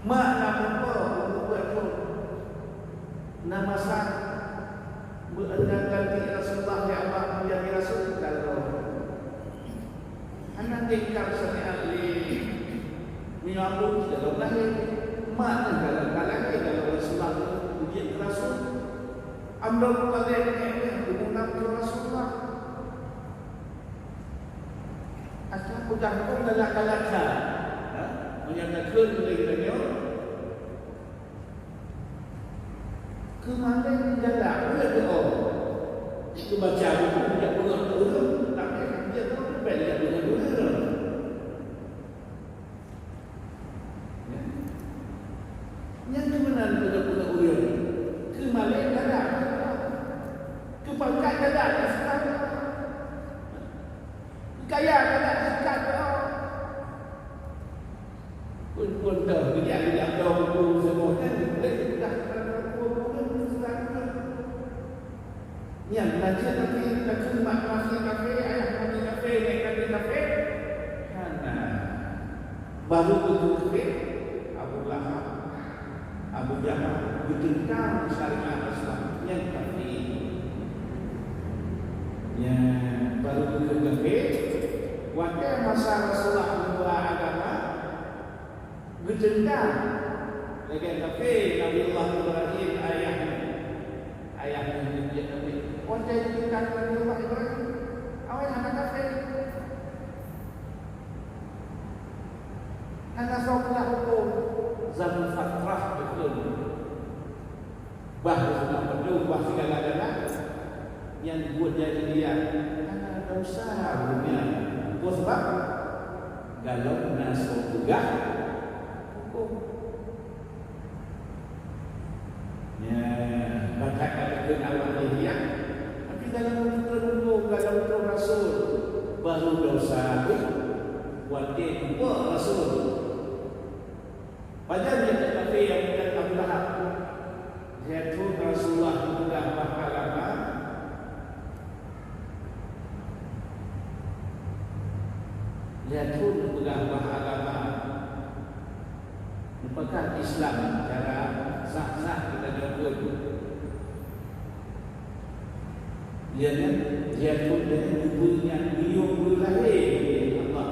Mak na meurumpok, meurumpok tu. Na masa meunan ganti Rasulullah lé Allah menjadi rasul, ka lheueh. Hana tingkat syariat lé meunyoe Abu Lahab lahé. Mak nyan ka lheueh ka lahé, ka lheueh Rasulullah geujak keu rasul. Abdul Muthalib nyan geumeunan keu Rasulullah. Asai peugah phon galak-galak that. Ha? Meunyoe takheun lé geutanyoe, keumaleng galak, ulèe geuh. Keubaca buku, jak peugah ureueng, tapi dia tahu tu bèk jak peugah ureueng. Ya. Nyang keunan peugah-peugah ureueng, keumaleng galak, keupangkat galak, keukaya galak, keukat galak. Pun-pun teuh, geujak-geujak dong buku seumah nyan, geupeuléh peugah keu ureueng seulaku. Nyan, na jeuet nabi takheun mak nabi kafé, ayah nabi kafé, nèk nabi kafé. Hana. Baru geukheun kafé, Abu Lahab, Abu Jahal, geuteuntang syariat Islam, nyan kafé. Nyan, baru geukheun kafé, watèe masa Rasulullah neuba agama, geuteuntang lagèe kafé Nabiullah Ibrahim ayah nyan. Ayah nyan geujak kafé. Watèe geuteuntang Nabiullah Ibrahim, awai hana kafé. Hana soe peugah hukôm zaman fatrah beutôi. Bah seunang mandum, bah sigala-gala, nyan buet jahiliyah, hana desya ureueng nyan. Peue sabab? Galom na soe peugah hukôm. Nyan, batat ka takheun awak jahiliyah, tapi dalam meututoe hukôm, dalam meututoe rasul, baru desya watèe teupeue rasul. Pajan jeuet kafé nyang bukan Abu Lahab? Lhèe thon Rasulullah geupeugah bak agama. Lhèe thon geupeugah bak agama. Geupeugah Islam cara sah-sah kita jaweueb. Ianya, dia pun dengan ibunya beliau lahé oleh Allah.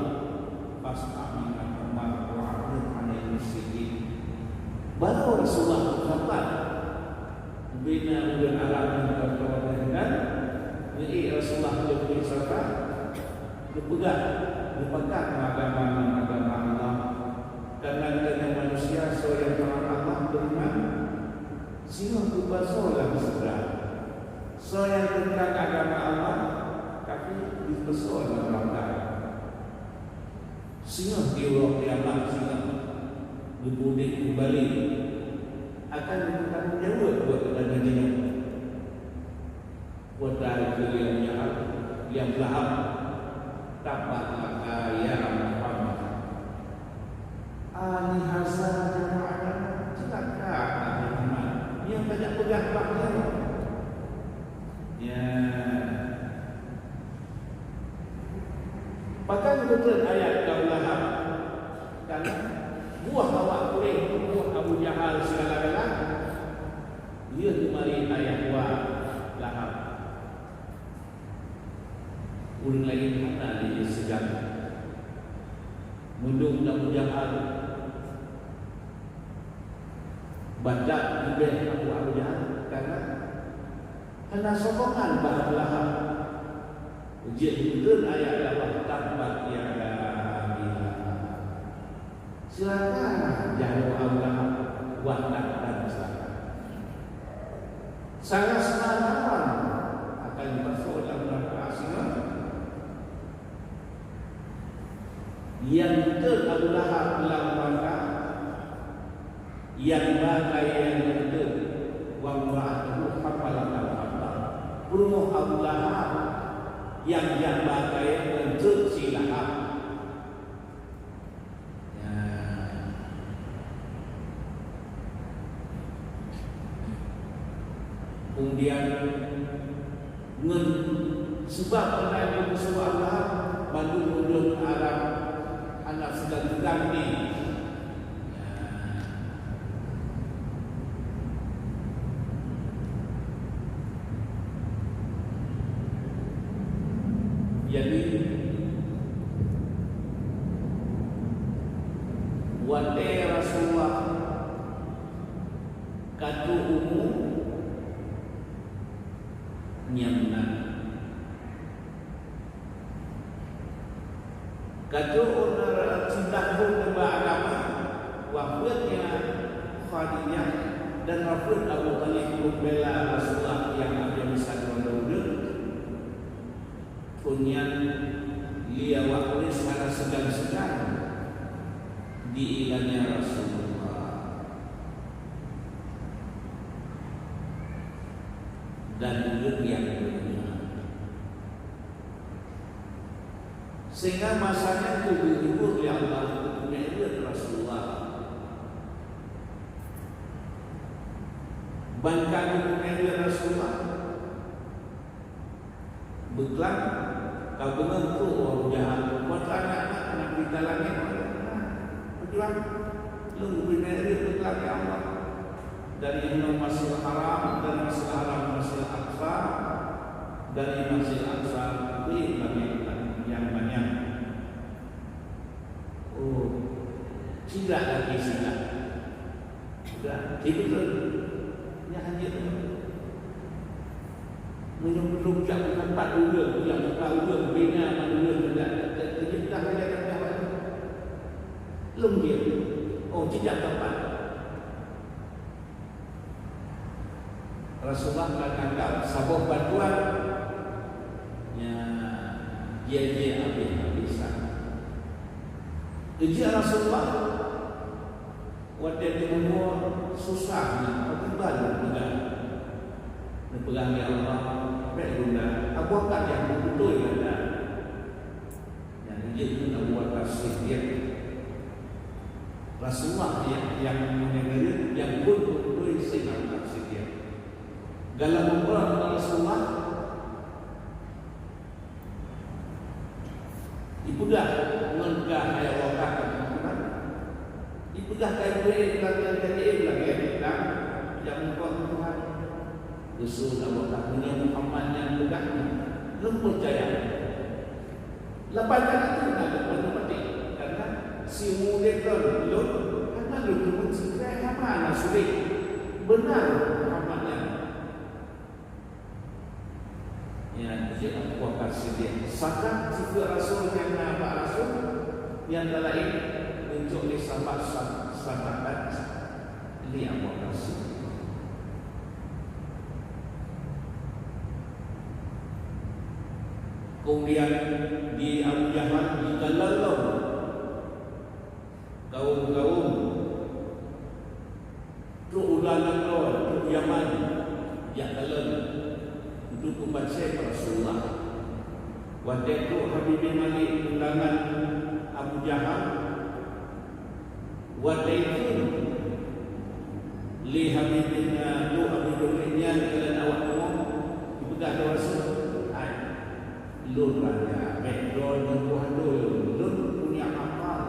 Fas'al bima tu'mar wa'rid 'anil musyrikin. Baru Rasulullah bersahabat. Bina ulun Arab yang berkawan dengan, jadi Rasulullah lebih sabar, dipegang, dipegang agama, agama Allah. Karena kita manusia, soe yang taat Allah beriman, singoh geupasoe lam syeuruga. Soe nyang teuntang agama Allah, tapi geupasoe lam neuraka. Singoh di uroe kiamat singoh geupeuudép keumbali, akan geupeutanggong jaweueb buet geutanyoe jinoe. Watèe keu Abu Jahal, Abu Lahab, tabbat laka ya Muhammad. Alihaza jama'tana, ceulaka Nabi Muhammad. Nyang tajak peugah bak nyoe. Ya. Pakon geukheun ayat keu Abu Lahab? Karena buah awak Quraisy, buah Abu Jahal segala-gala, dia gemari ayat dua Lahab. Ureueng laén hana lé segan. Meunurot Abu Jahal, Batat leubeh Abu Abu Jahal, karena hana sokongan bak Abu Lahab. Jeuet beutôi ayat Allah, "Tabbat yada Abi Lahab." Celaka jaroe Abu Lahab, wa tab, dan celaka. Salah seunang akan pasoe lam neuraka singoh. Nyang teuh Abu Lahab lam neuraka, nyang ba kayée nyang teuh, wa imra'atuhu hammalatal hatab. Peurumoh Abu Lahab nyang jak ba kayée nyang teuh si Lahab. Ya. Kemudian ngon sebab peureulée meusuah Allah, bandum ulôn Arab hana seudang-seudang di. Ya. Jadi, watée Rasulullah ka trok umu nyang na, ka trok umu siblaih thon nibak agama, wafeuet nyan Khadijah dan wafeuet Abu Thalib, pembela Rasulullah nyang habéh masa droe udeueng. Phon nyan lé awak Quraisy hana seugan-seugan diilannya Rasulullah dan ureueng nyang lainnya. Sehingga masa nyan geubri-bri lé Allah keu peumiet Rasulullah. Ban ka geupeumiet Rasulullah, beuklam, ka beungoh trok Abu Jahal. Watée aneuk-aneuk na mita langét, peugah, "Lôn geupeumiet beuklam, ya Allah. Dari inoe Masjidil Haram, dari Masjidil Haram, Masjidil Aqsa, dari Masjidil Aqsa, beuet langét nyang manyang." Oh, siblaih lagi siblaih. Sudah, tiba tu. Nyan hanya tu. Meunyoe belum jak meupat ureueng, jak meupat ureueng, bina mandum ureueng, dah, dah, dah, dah, dah, dah. Lom dia. Oh, jejak tempat. Rasulullah ka nganggap saboh bantuan nyang jijak habéh-habésan. Geujak Rasulullah watée teumeurunoe susah nyan, meukeubah lôn peugah. Neupeugah lé Allah, "Bék guna, Abu Bakar nyang beutôi gata." Nyang jeuet keu Abu Bakar Siddiq. Rasulullah nyang, nyang meunyoe nyang phon beutôi Saidina Abu Bakar Siddiq. Dalam umrah Rasulullah, ipeugah ngon ka hai Abu Bakar, ipeugah ka ipeugah lagée, lagée, lagée, dan nyang muka Tuhan. Rasul Abu Bakar, meunyoe Muhammad nyang peugah nyoe, lôn peucaya. Lapan kali tu na lôn maté, karena siumu udeb lôn, lôn hana lôn teumeusikrek hama na sulet. Beuna Muhammad nyan. Nyan jeuet Abu Bakar Siddiq. Sakat sifeuet Rasul nyang na bak Rasul, nyang laén neucok lé sahabat sa-, sahabat lé Abu Bakar Siddiq. Kemudian di Abu Jahal dikalon lom kaum-kaum trok u luwa nanggroe, trok u Yaman, jak kalon untuk peupaséng Rasulullah. Watée trok Habib bin Malik undangan Abu Jahal, watée ikheun lé Habib bin, eh, Luh Habib bin Malik nyan keu awak rumoh, ipeugah lé Rasul, "Hai, lôn raja, bék droe neubuah lôn, lôn punya akal."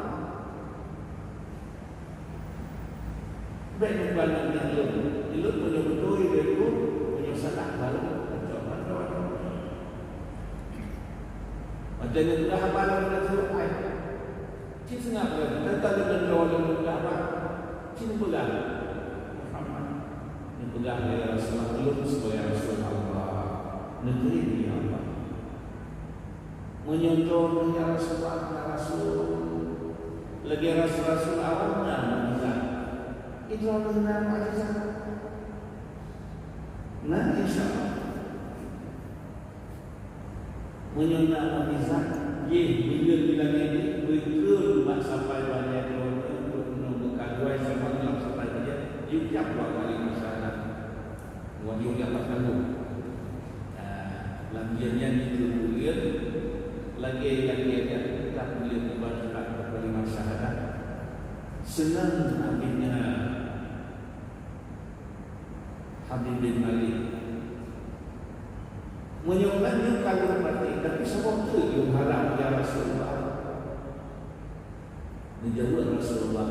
Bék neukalon nyan lôn. Lôn meunyoe beutôi, lôn ikot, meunyoe salah, baru tacok mantong. Watée neupeugah haba lom, lôn suruh hai. Cit seungab lom, teuka lôn droe lôn peugah haba. Cit neupeugah, Muhammad Peugah lé Rasulullah, "Ulôn sibagai Rasul Allah, neuteurim lé Allah." "Meunyoe droeneuh ya Rasulullah, ya Rasul, lagèe rasul-rasul awai na mukjizat, droeneuh na mukjizat?" "Na, insya Allah." "Meunyoe na mukjizat, jih beuleuen di langèt nyoe, beutreun bak sapai bajèe droeneuh, beunong beukaduai sampoe nyoe sapai bajèe, jiucab dua kalimat syahadat." Wajib dapat kalu. Nah, lam jih nyan jiteupeue lagèe-lagèe nyan, ka peuleueh beubaca dua kalimat syahadat. Seunang abéh nyan. Habib bin Malik. Meunyoe kan nyoe ka lôn maté, tapi saboh teuk lôn harab, ya Rasulullah. Geujaweueb Rasulullah,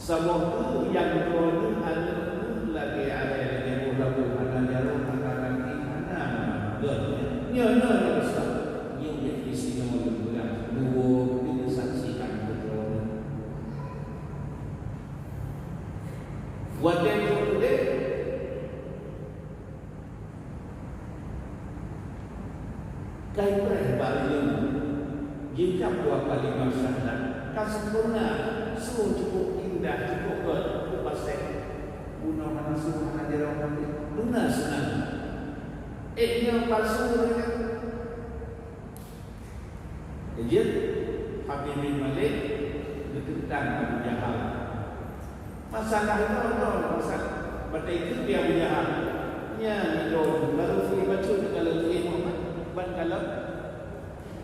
"Saboh teuk nyang droeneuh aneuk lagèe alèh, lagèe boh labu, hana jaroe, hana ranting, hana gét. Nyoe, nyoe, nyoe, Ustaz. Nyoe bèk disinoe lôn peugah, dua teuk saksi keu droeneuh." Watèe trok udép, ka ipreh bak lôn, jiucab dua kalimat syahadat, ka sempurna, su cukup indah, cukup gét, cukup paséh. Bunoe hana su, hana jaroe, hana, luna seunang. Ék nyoe palsu nyan. Jeuet Habib bin Malik geuteuntang Abu Jahal. Masalah droe, droe masalah. Batèe keu di Abu Jahal. Nyan droe, baru si bacut kalau tu Muhammad, ban kalau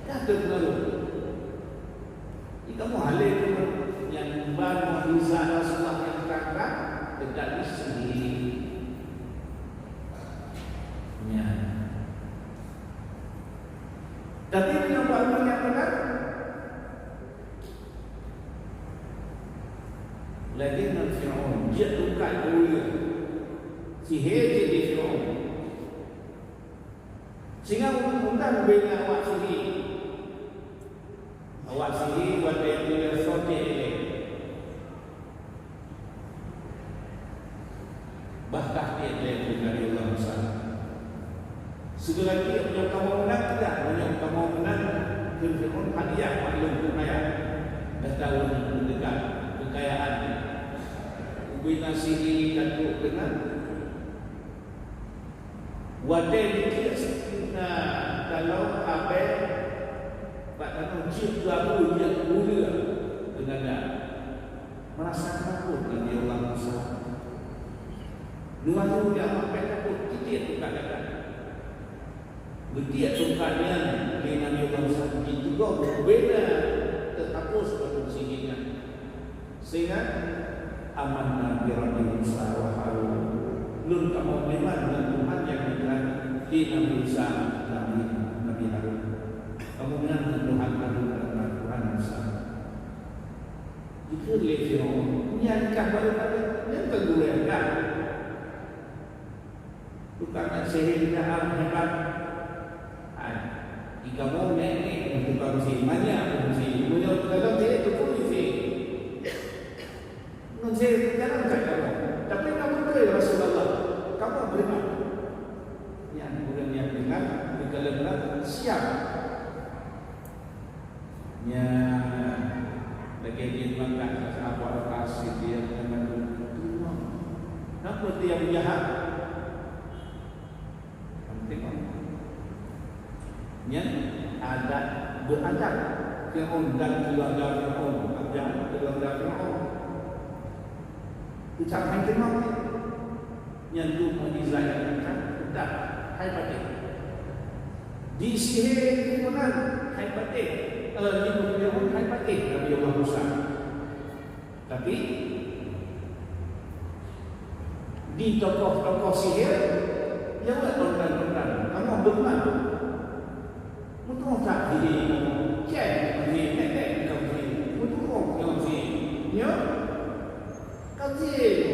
ka teupeungaruh. Di kamoe halé tu, nyang ban mukjizat Rasulullah nyang trang-trang, teuka di sini. Nyan. Tapi meunyoe bak ureueng nyang meunan, lagèe ngon Firaun, jeuet tungkat keu ureueng, sihé jeuet di Firaun. Sehingga ureueng meunan beu awak sihé. Awak sihé watèe itu ya soe ilèe. Bah ka tiep lé Nabi Allah Musa. Sigoe lagèe meunyoe kamoe meunan, tidak, meunyoe kamoe meunan, keu Firaun hadiah maklum keu kaya. Gata ureueng meudekat kekayaan. Ubé nasihi dan trok deungon. Watèe jitiek sipuna taloe abèe bak tanoh, jeuet keu abu, jeuet keu buleuen, teungoh na. Meurasa takot Nabi Allah Musa. Neuaku di Allah, bèk takot, jitiek tungkat gata. Geutiek tungkat nyan lé Nabi Allah Musa, jiteugoh bubena teuhapus batu sihé nyan. Sehingga, "Amanna bi Rabbi Musa wa Harun." Lôn kamoe meuiman ngon Tuhan nyang meunan di Nabi Musa, Nabi, Nabi Harun. Kamoe meuiman ngon Tuhan Harun dan Tuhan Musa. Jikheun lé Firaun, "Nyan kah baru-baru, nyan kan gurèe kah?" Tukang sihé nyan hebat. Hai, di kamoe nèk-nèk tukang sihé, banyak tukang sihé. Meunyoe tukang sihé, tukang sihé. Tukang sihé jalan kat kamoe. Tapi na beutôi, ya Rasulullah, kamoe beriman. Nyan ureueng nyang deungon, di dalam siap. Nyan, lagèe jih mangkat sahabat Waqas, dia mengatakan, "Kenapa dia berjahat?" Tengok. Nyan adat, beuadat Firaun dan keluarga Firaun, adat keluarga Firaun. Ucap hai tengok. Nyan tu mukjizat nyang nyata, hai patéh. Di sihé di meunan, hai patéh. Eh, di Firaun, hai patéh Nabi Allah Musa. Tapi, di tokoh-tokoh sihé, ya, kontan-kontan. Kamoe beuman. Meutuah that sihé kamoe. Cai, sihé, nek, nek, kamoe sihé. Meutuah ngon sihé. Nyo? Kan sihé tu.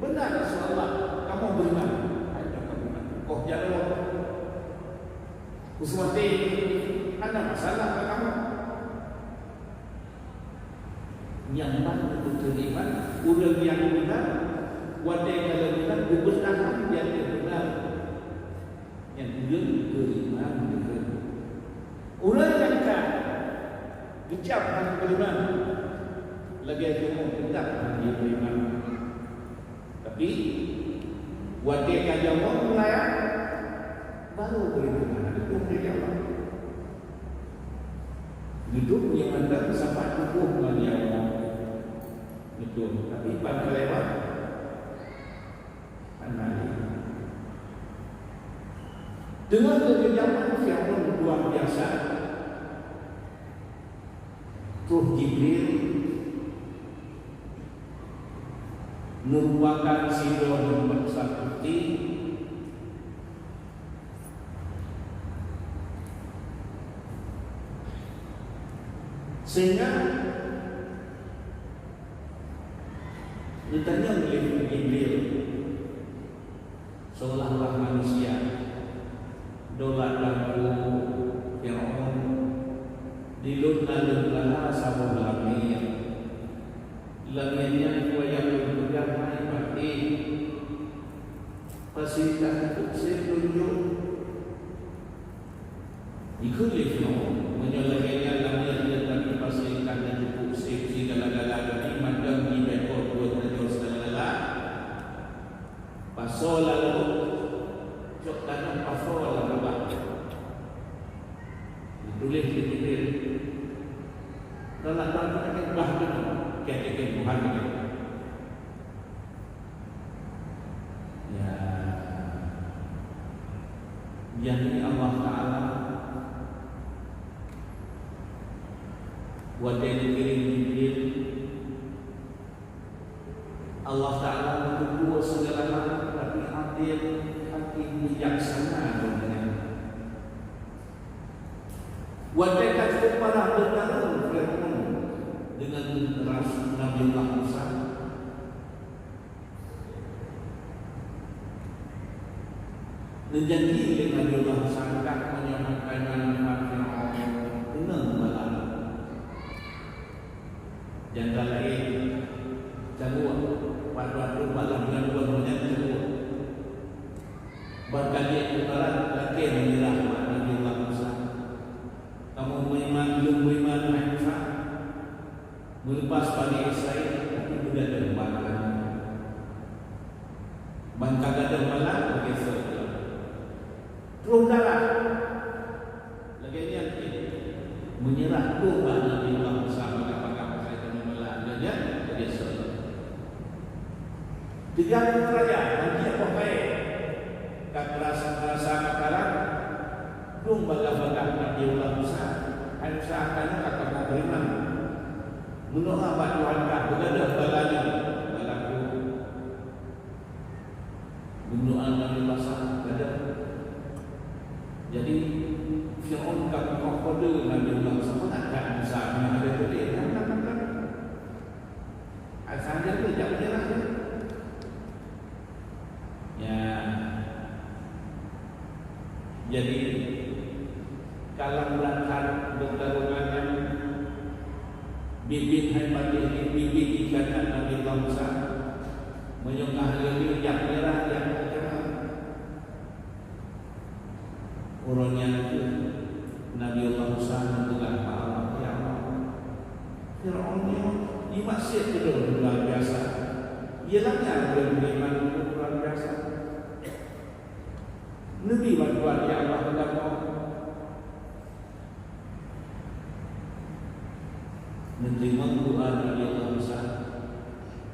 Beuna Rasulullah, kamoe beuman. Hai, kamoe beuman. Koh jaroe. Uswati, hana masalah bak kamoe. Nyang ban beutôi iman, ureueng nyang meunan, Watée ka lheueh meunan, geupeutahan di ateueh meunan. Nyan ureuëng beriman, ureuëng. Ureuëng nyang ka geucab hana beriman, lagée kamoe, teutap hana beriman. Tapi, watée ka jamoe meuraya, baru beriman. Itu dia jawab. Hidup nyang mantap sampai tubuh meuraya. Betul. Tapi, ban ka lewat. Teungoh keukejaman Firaun luar biasa, troh Jibril meurupakan sidroe nyang bangsa putih, sehingga Geutanyong lé Jibril, seolah-olah manusia, "Dolat Teungku Firaun, di lôn na lôn peulahra saboh lamiet. Lamiet nyan peue nyang lôn peugah hai patéh. Fasilitas untuk sép lôn jok." Ikheun lé Firaun, "Meunyoe lagée nyan lamiet lôn, tapi fasilitas nyang cukup sép sigala-gala, jadi mantong jibeuet dua tanyoe sigala-gala, pasoe lam laôt, cok tanoh pasoe lam babah." Geutuléh lé Jibril, "Dolat Teungku, bah keunoe, keu-keu Tuhan." Ya. Jadi Allah Ta'ala watée geukirém Jibril, Allah Ta'ala meuteupeue segala hal, tapi adil, hakim, bijaksana Gobnyan. Watée ka trok parah bertarung Firaun dengan Rasul Nabiullah Musa, neujanji lé Nabiullah Musa, "Dak meunyoe hana manfaat Firaun, keunong bala." Janda laén, cabut, padub-padub bala bulan-bulan nyan cabut. Ban ka jeuet u darat, lakée meunyeurah bak Nabiullah Musa. "Kamoe meuiman, lôn meuiman, hai Musa. Meuleupah Bani Israel, tapi beugadôh bala." Ban ka gadôh bala, beugeuseuek. Troh darat. Lagée nyan pih, meunyeurah troh bak Nabiullah Musa, bak-bak asai teuma bala. Lagée nyan, beugeuseuek. Teuga raya, hana jiôh poh kayée. Ka teurasa, teurasa makanan, dum bagaih-bagaih Nabiullah Musa, "Hai Musa, ka nyoe ka kamoe beuiman. Meudoá bak Tuhan kah, beugadôh bala nyoe, bala krueng." Meudoá Nabiullah Musa, gadôh. Jadi, Firaun ka meukoh kode Nabiullah Musa, "Meunan that Musa, meunan ada kode, meunan, meunan." Asai nyan lé jak meunyeurah. Ya. Jadi, kalam brat that beutaruman nyan, biet-biet hai patéh, biet-biet ié keunan Nabi Allah Musa. Meunyoe ka lheueh jak meunyeurah, jak meunyeurah. Uroe nyan kheueh Nabi Allah Musa neupeugah bak Allah, "Ya Allah, Firaun nyoe jimaksiet keu lôn luar biasa. Ié lagée ureuëng beriman luar biasa. Neubi bantuan, ya Allah, keu kamoe." Neuteurimong doá Nabi Allah Musa.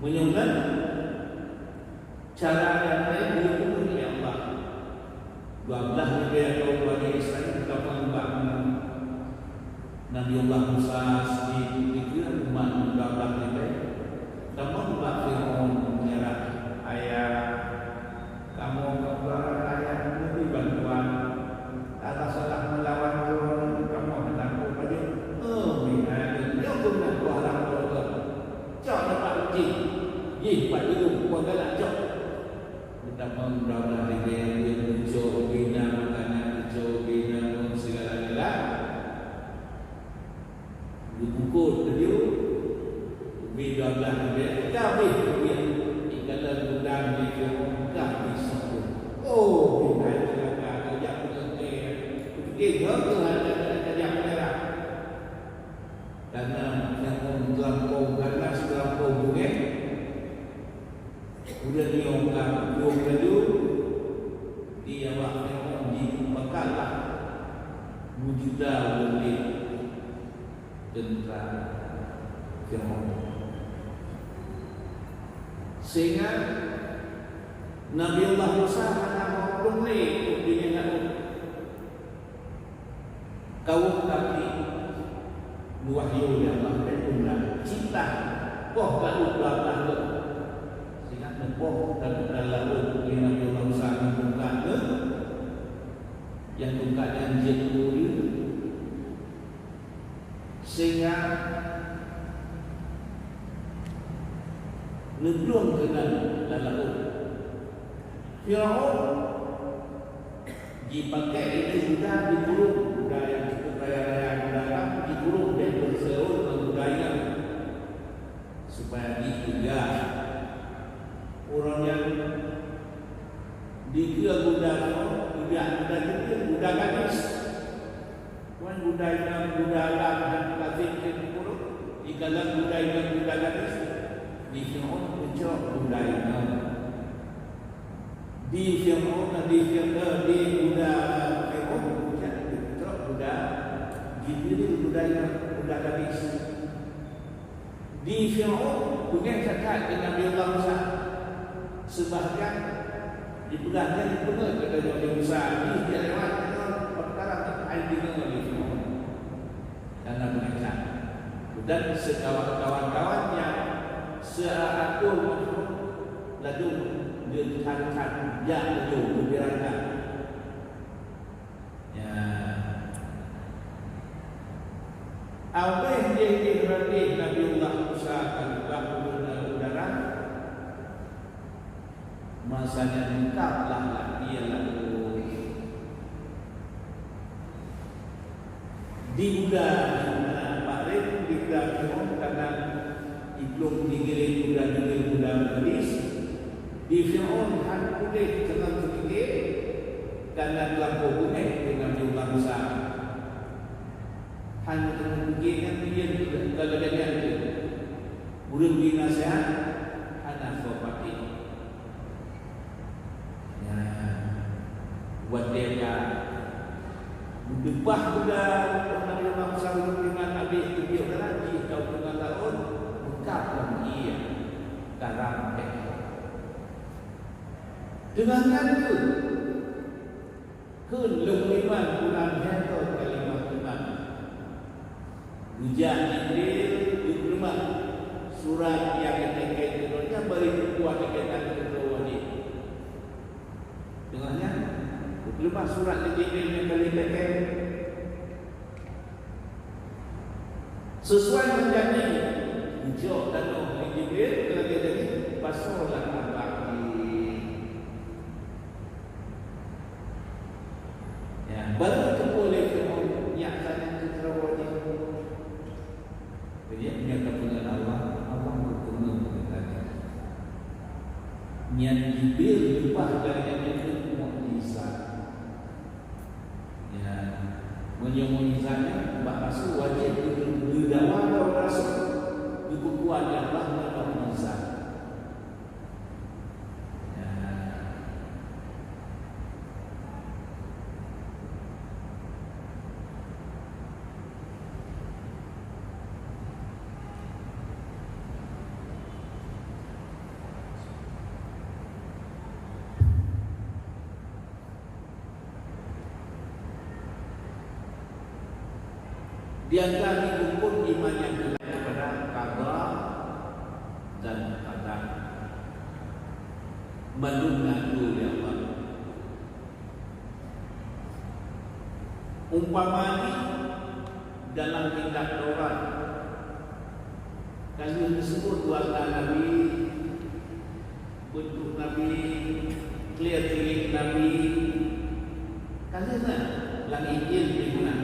Meunyoe na cara nyang laén, geupeubuet lé Allah. Dua blaih ribée droe Bani Israel tamong bak Nabi Allah Musa sidroe dikeue umat dua blaih ribée. Tamong bak Firaun meunyeurah, "Ayah, kamoe keukeularan ayah neubri bantuan. Tasalah meulawan droe, kamoe hana peue pajoh." "Oh, mi ayah, nyoe keuh na kuah lam droe. Cok nibak uji, jih pat jeuem, kuah galak cok." Geutamong droe ribée, geucok ubé na makanan, geucok ubé na ngon sigala-gala. Geupukot laju ubé dua blaih ribée, ka habéh ribée. Ikan Gudang di Firaun ka jisok. Oh, bina ceulaka, ka jak peungeutée. Kupike jeuet keuh hana ka jak meunyeurah. Karena Firaun teulampau ganas, teulampau beungéh. Udah nyoe ka plueng laju, di awak Firaun jipeupakat lah meujuta ureuëng teuntra Firaun. Sehingga Nabi Allah Musa hana meuhuköm lé untuk binyan laôt. Kawöm kaki meuwahyu lé Allah, "Bèk peugah, cit lah, boh laôt bak tangga." Sehingga neuboh tangga laôt lé Nabi Allah Musa ngon tungkat ngon, nyang tungkat nyan jeuet keu ureuëng. Sehingga neublueng keunan lam laôt. Firaun jipakèk itu guda jikurong, guda nyang cukup raya-raya, guda lam jikurong, dan beuseuôt ngon guda inong, supaya jipeugah ureuëng nyan dikeue guda nyoe, guda, guda dikeue guda gadis. Wan guda inong, guda lam, dan peukatin keu guru, di dalam guda inong, guda gadis, di Firaun peucok guda inong. Di Firaun, di Firaun, di guda Firaun peucok guda, di diri guda inong, guda gadis. Di Firaun beungéh that-that keu Nabi Allah Musa. Seubahgian jipeugah nyan jipeungeut keu Nabi Musa, jih jak lewat ngon peukara nyang hai deungoe lé Firaun. Karena beungéh that. Dan sikawan-kawan nyang seuatur ngon Firaun laju geuthan-than jak laju geubiarkan. Ya. Abéh jih, jih ratéh Nabiullah Musa ka geubak u dalam udara, masa nyan teutab lah lagèe laôt. Di uda, di uda Firaun, kadang Iblih digiléng guda-giléng guda gadis, di Firaun han puléh teungoh teupike, karena teulampôh beungéh keu Nabiullah Musa. Han teupike nyan pian ka lagèe nyan teuh. Ureueng bri naseuhat hana soe patéh. Nyan, watèe ka meudeupah guda, Nabi Musa geuteurimong abéh teubiet dalam jih, tau teungoh laôt, beukab lam ié, karam teuh. Teungoh nyan keuh, kheun lôn meuiman, ulang lhèe droe kalimah iman. Geujak Jibril geupeuleumah surat nyang geuteken keu droe nyan, bari geukuat lagèe nyan keu droe jih. Teungoh nyan, geupeuleumah surat lé Jibril nyang ka lheueh teken. Sesuai ngon janji, geujok tanoh lé Jibril lagèe janji, pasoe lam abah jih. Ya, baru teupeue lé Firaun, nyak sajan keu keudroe jih. Jadi, meunyoe ka peungeut Allah, Allah geupeungeut geutanyoe. Nyan Jibril leupah dari nyan keu mukjizat. Ya, meunyoe mukjizat nyan bak rasul wajéb geu-, geudawa lé rasul, geupeukuat lé Allah ngon mukjizat. Di antara rukun iman nyang keunan adalah qada dan qadar. Mandum na geuyue lé Allah. Umpama jih dalam kitab Taurat, ka lheueh geuseubut warna nabi, beuntuk nabi, keuliek-keuliek nabi, ka lheueh na lam Injil pih meunan.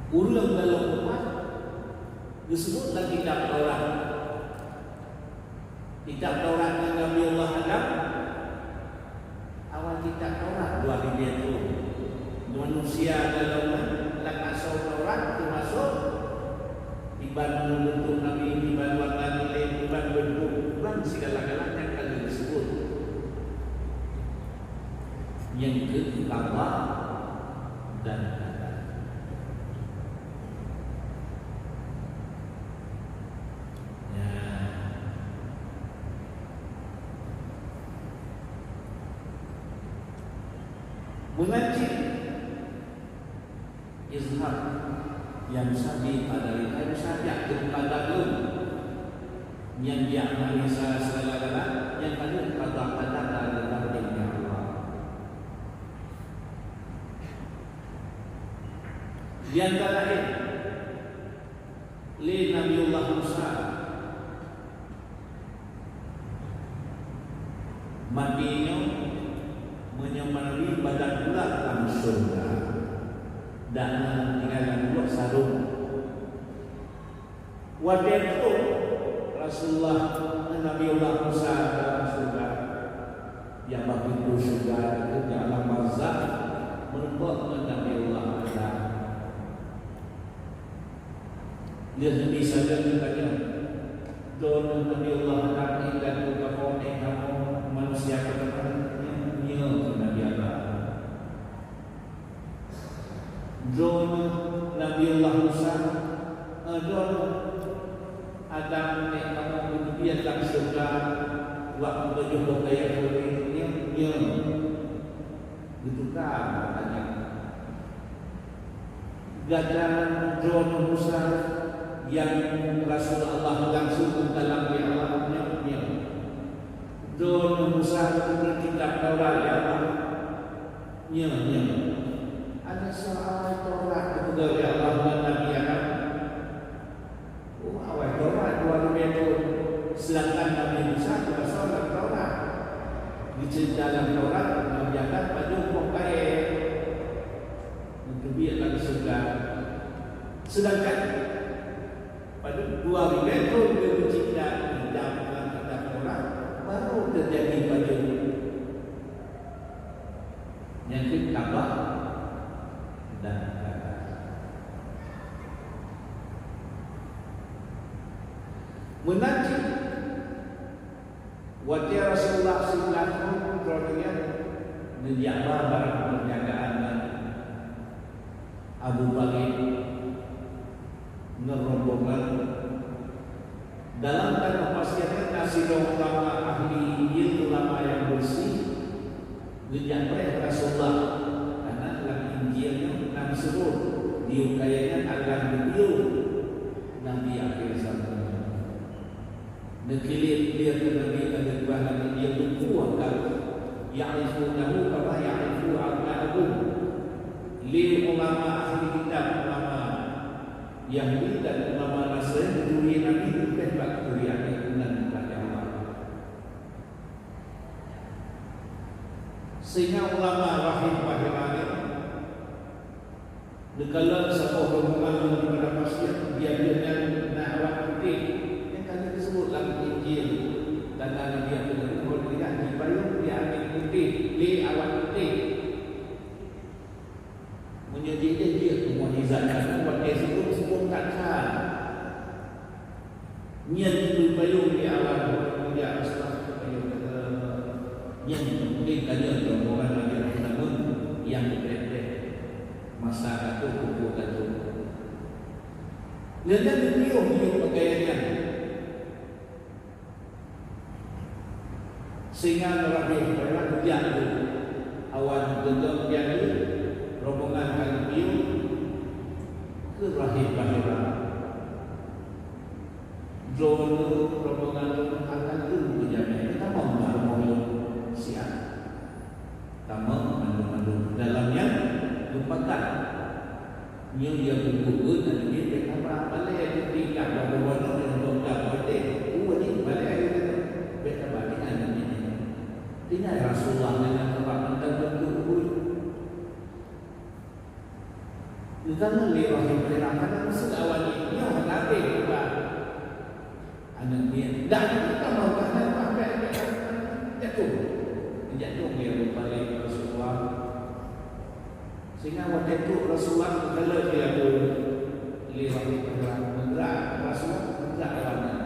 Ureueng dalam umat Geuseubuet lam kitab Taurat. Kitab Taurat ngon Nabi Allah Adam, awai kitab Taurat dua ribèe thôn. Manusia dalam lam asoe Taurat teumasok iban bentuk nabi, iban warna ilée, iban bentuk, iban sigala-galanya ka geuseubuet. Nyang keu Allah dan Adam. Ya. Meunan cit izhab nyang sabe padari kayu sajak keu padang lôn. Nyang jak marisa segala-gala, nyang ka lheueh padang-padang dan leubah deh Allah. Di antara laén, lé Nabiullah Musa. Maté nyoe, meunyoe meunari badan ulat lam syeuruga, dan tinggai lam ulat sarong. Watèe troh Rasulullah, Nabiullah Musa dalam syeuruga, ya, bak pintoe syeuruga, ya, alam barzakh, meurumpok ngon Nabiullah Adam. Lheueh Nabi sajan geutanyong, "Droeneuh Nabi Allah Adam, dan geugapoe kamoe manusia keuteumpat nyoe, nyoe keu Nabi Allah?" Droeneuh Nabi Allah Musa, eh, droeneuh Adam, nèk kamoe geuteubiet lam syeuruga, wak meutujoh boh kayèe keuring, nyoe, nyoe. Geutuka tanyong. Gata droeneuh Musa nyang Rasul Allah langsung geukalam lé Allah, nyoe, nyoe. Droeneuh Musa geubri kitab Taurat lé Allah, nyoe, nyoe. Aneuk soe awai Taurat geupeugah lé Allah ngon Nabi Adam? Oh, awai Taurat dua ribèe thôn. Seudangkan Nabi Musa geupasoe lam Taurat. Geuceurita lam Taurat, Nabi Adam pajoh boh kayèe, geuteubiet lam syeuruga. Seudangkan padub dua ribèe thôn geuyue geuceurita lam kitab Taurat, baru teujadi pajoh. Nyang keu tabah dan gaga. Meunan cit, watèe Rasulullah siblaih thôn droeneuh nyan, neujak ba barang peunjagaan nyan. Abu Bakar ngon rombongan. Dalam tanoh Palestina na sidroe ulama ahli Injil, ulama nyang beureusi, geujak preh Rasulullah, karna lam Injil nyoe na meuseubut, diyuh kayèe nyan akan geubiyeu Nabi akhé zaman. Neukilét clear keu Nabi ka geukeubah lam Injil, teungku ka, "Ya'rifunahu kama ya'rifu abna'ahum." Lé ulama ahli kitab, ulama Yahudi dan ulama Nasrani geuturi Nabi leubeh bak geuturi aneuk, meunan nikah lé Allah. Sehingga ulama Rahib Bahira nyan neukalon saboh rombongan ngon di padang pasir, di ateueh nyan na awak putéh, nyang ka lheueh teuseubut lam Injil. Tanda Nabi Adam ngon Nabi Adam jipayong di ateueh putéh, lé awak putéh. Meunyoe jih jeuet keu mukjizat nyan, watèe sibuk-sibuk that-that. Nyan geupayong di awak, meunyoe Rasulullah geupayong, eh, nyan mungken ka nyoe rombongan Nabi Adam nyang geupreh-preh masa ka trôh, pukul ka trôh. Nyan, nyan geuyue pakaian nyan. Sehingga Rahib Bahira geujak lé awan geudong, geujak lé rombongan ka geupiyôh keu Rahib Bahira. Droeneuh rombongan droeneuh akan lôn peujamé, tamong bak rumoh lôn siat. Tamong mandum-mandum dalam nyan geupakat. Nyoe dia buku-buku dan ini bèk haba balèe, tingkat bak gubunur nyang gobnyan, bèk balèe ayeuem, bèk haba tinggai nyan. Tinggai Rasulullah nyan haba mantong buku-buku. Geutanyoe lé roh Ibrahim, hana meuseuti awak nyoe hana habéh ubat. Aneuk miet. Dak ada kita mau hana habéh. Jatuh. Jatuh lé Abu Thalib Rasulullah. Sehingga watèe trok Rasulullah, kalau dia tu lé roh Ibrahim, meugerak Rasulullah, meugerak awak nyan.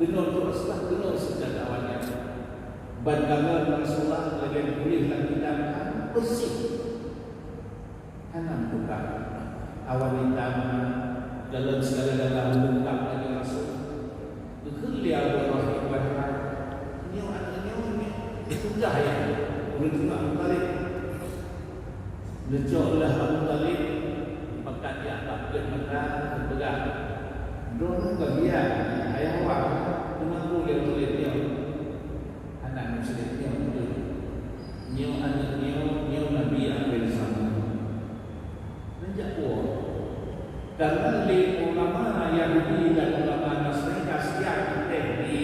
Keunoe trok Rasulullah, keunoe seujak awak nyan. Ban kalon Rasulullah lagèe tuléh lam kitab, bersih. Hana meutuka. Awan itam, dalam segala-gala meungkap lagèe rasui. Geukheun lé Abu Bakar, "Nyoe aneuk nyoe, nyoe tugaih ayah." Ureueng tuha Abu Thalib. Neucok lé Abu Thalib, pakat jak bak gét mata, geupeugah, "Droeneuh ka biya, ayah awak, teuma peue lé Abu Thalib nyoe?" Hana muslim nyoe beutôi. Nyoe aneuk nyoe, nyoe nabi akhir zaman. Neujak woe. Karena lé ulama Yahudi dan ulama Nasrani ka siap teuntèe di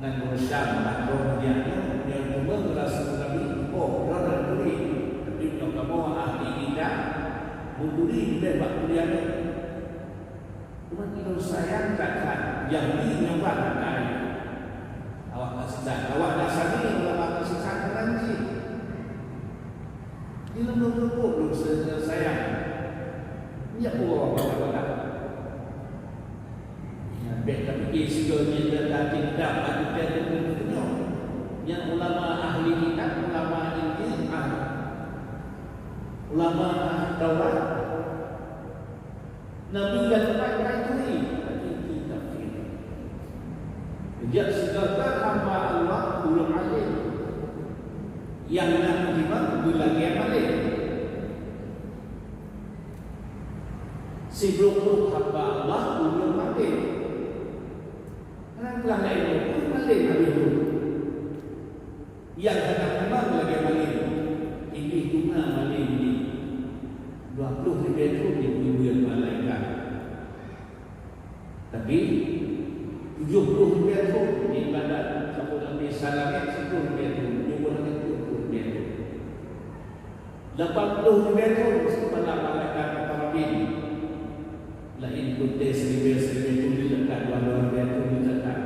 nanggroe Syam, nanggroe nyan nyoe, nyoe teuma rasul Nabi, oh, droe turi. Tapi nyoe kamoe ahli kitab, meuturi leubeh bak kuliah nyoe. Teuma lôn sayang that-that Yahudi nyoe ban hai. Awak Nasrani, awak Nasrani, ulama Nasrani ngon jih. Di lôn lôn peubuet lôn se-, sayang. Nyak peue awak kata-kata. Nyan bèk tapike sigoe jih dan hati dendam, hati teuh nyoe. Nyan ulama ahli kitab, ulama Injil, ah, ulama ahli Taurat. Nabi dan umat nyan turi, tapi itu kafir. Jak sigoe hamba Allah ureueng alim. Nyang na meuiman beulagèe malem. Sibrok-brok hamba Allah ureueng malem. Karena telah lain pun malem habis tu. Nyang hana meuiman lagèe malem, Iblih guna malem nyan. Dua ploh ribèe thôn jipeubeuet malaikat. Tapi, tujoh ploh ribèe thôn ibadat, saboh Nabi Isa langèt, siploh ribèe thôn, tujoh ploh langèt, tujoh ploh ribèe thôn. Lapan ploh ribèe thôn, sipala malaikat Ababil. Laén peuntèe siribèe-siribèe thôn dilekat, dua ploh ribèe thôn dilekat.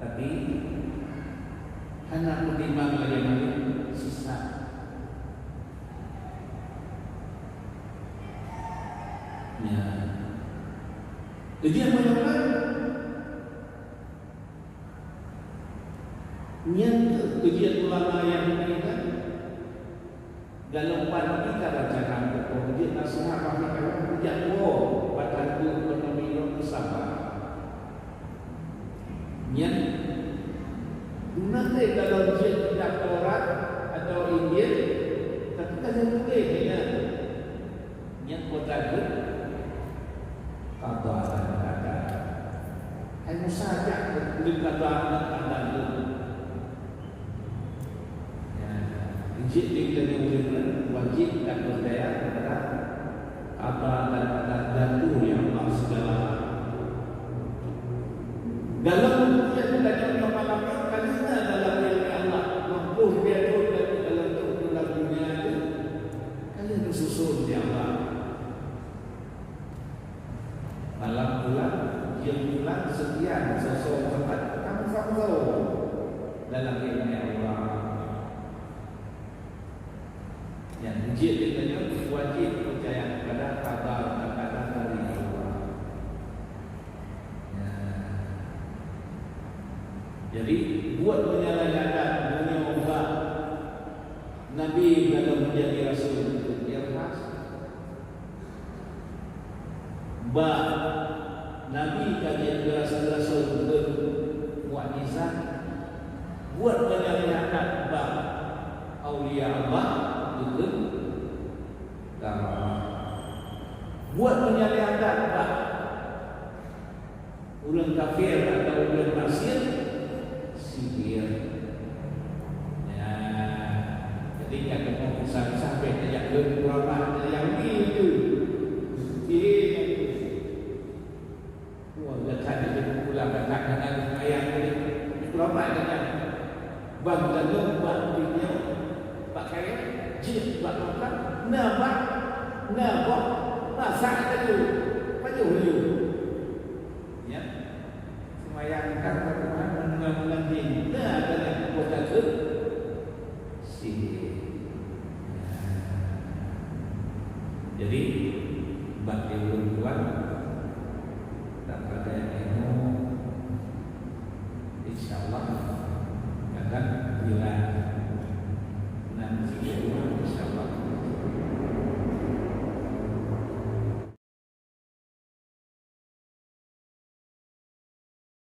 Tapi, hana meutimang lagèe manusia sisat. Ya. Jadi, apa yang lain? Nyan keuh keujian ulama Yahudi nyan. Dalam pan kita baca kan, pokok jeuet nasihat bagi kawan kujak tuwo, batang tu ekonomi nyoe sabar. Nyan, guna teh kalau jeuet kitab Taurat atau Injil, tapi kan yang tulis nyan. Nyan kota tu, qada dan qadar. Hai Musa, jak keu qada dan qadar tu. Ya, jeuet di geutanyoe ureueng nyan wajéb tapeucaya keupada qada dan qadar, jatuh ya Allah segala. Dalam buku yang kita jawab malam nyoe, ka lheueh na dalam ilmu Allah, mampu dia tu dalam tu, dalam dunia tu, ka lheueh neususun ya Allah. Malam bulan, jeuem bulan, sekian, soe-soe teumpat, kamu sama tahu. Dalam ilmu Allah. Nyang jeuet geutanyoe wajéb peucaya keupada qada dan qadar dari Allah. Ya. Jadi, buet meunyoe adat meunyoe bak Nabi ka lheueh meujadi rasul, ikhlas. Bak Nabi ka jeuet keu rasul-rasul, geukheun mukjizat. Buet meunyoe adat bak aulia Allah, geukheun karamah. Buet meunyoe adat bak ureueng kafir atawa ureueng maksiet, sihir. Ya, jadi ka teupeu pesan sampai tajak lôn kurama Yahudi tu. Sihir. Wah, dah tadi dia pulang dah tak kenal ayah ni. Kurama dah. Bang lalu bak dunia, bak kaya, jin bak makan, na bak Na boh masak laju, pajoh laju. Ya. Seumayang ka Tuhan meunang-meunang jih. Na keuneuk boh takheun sihé. Jadi,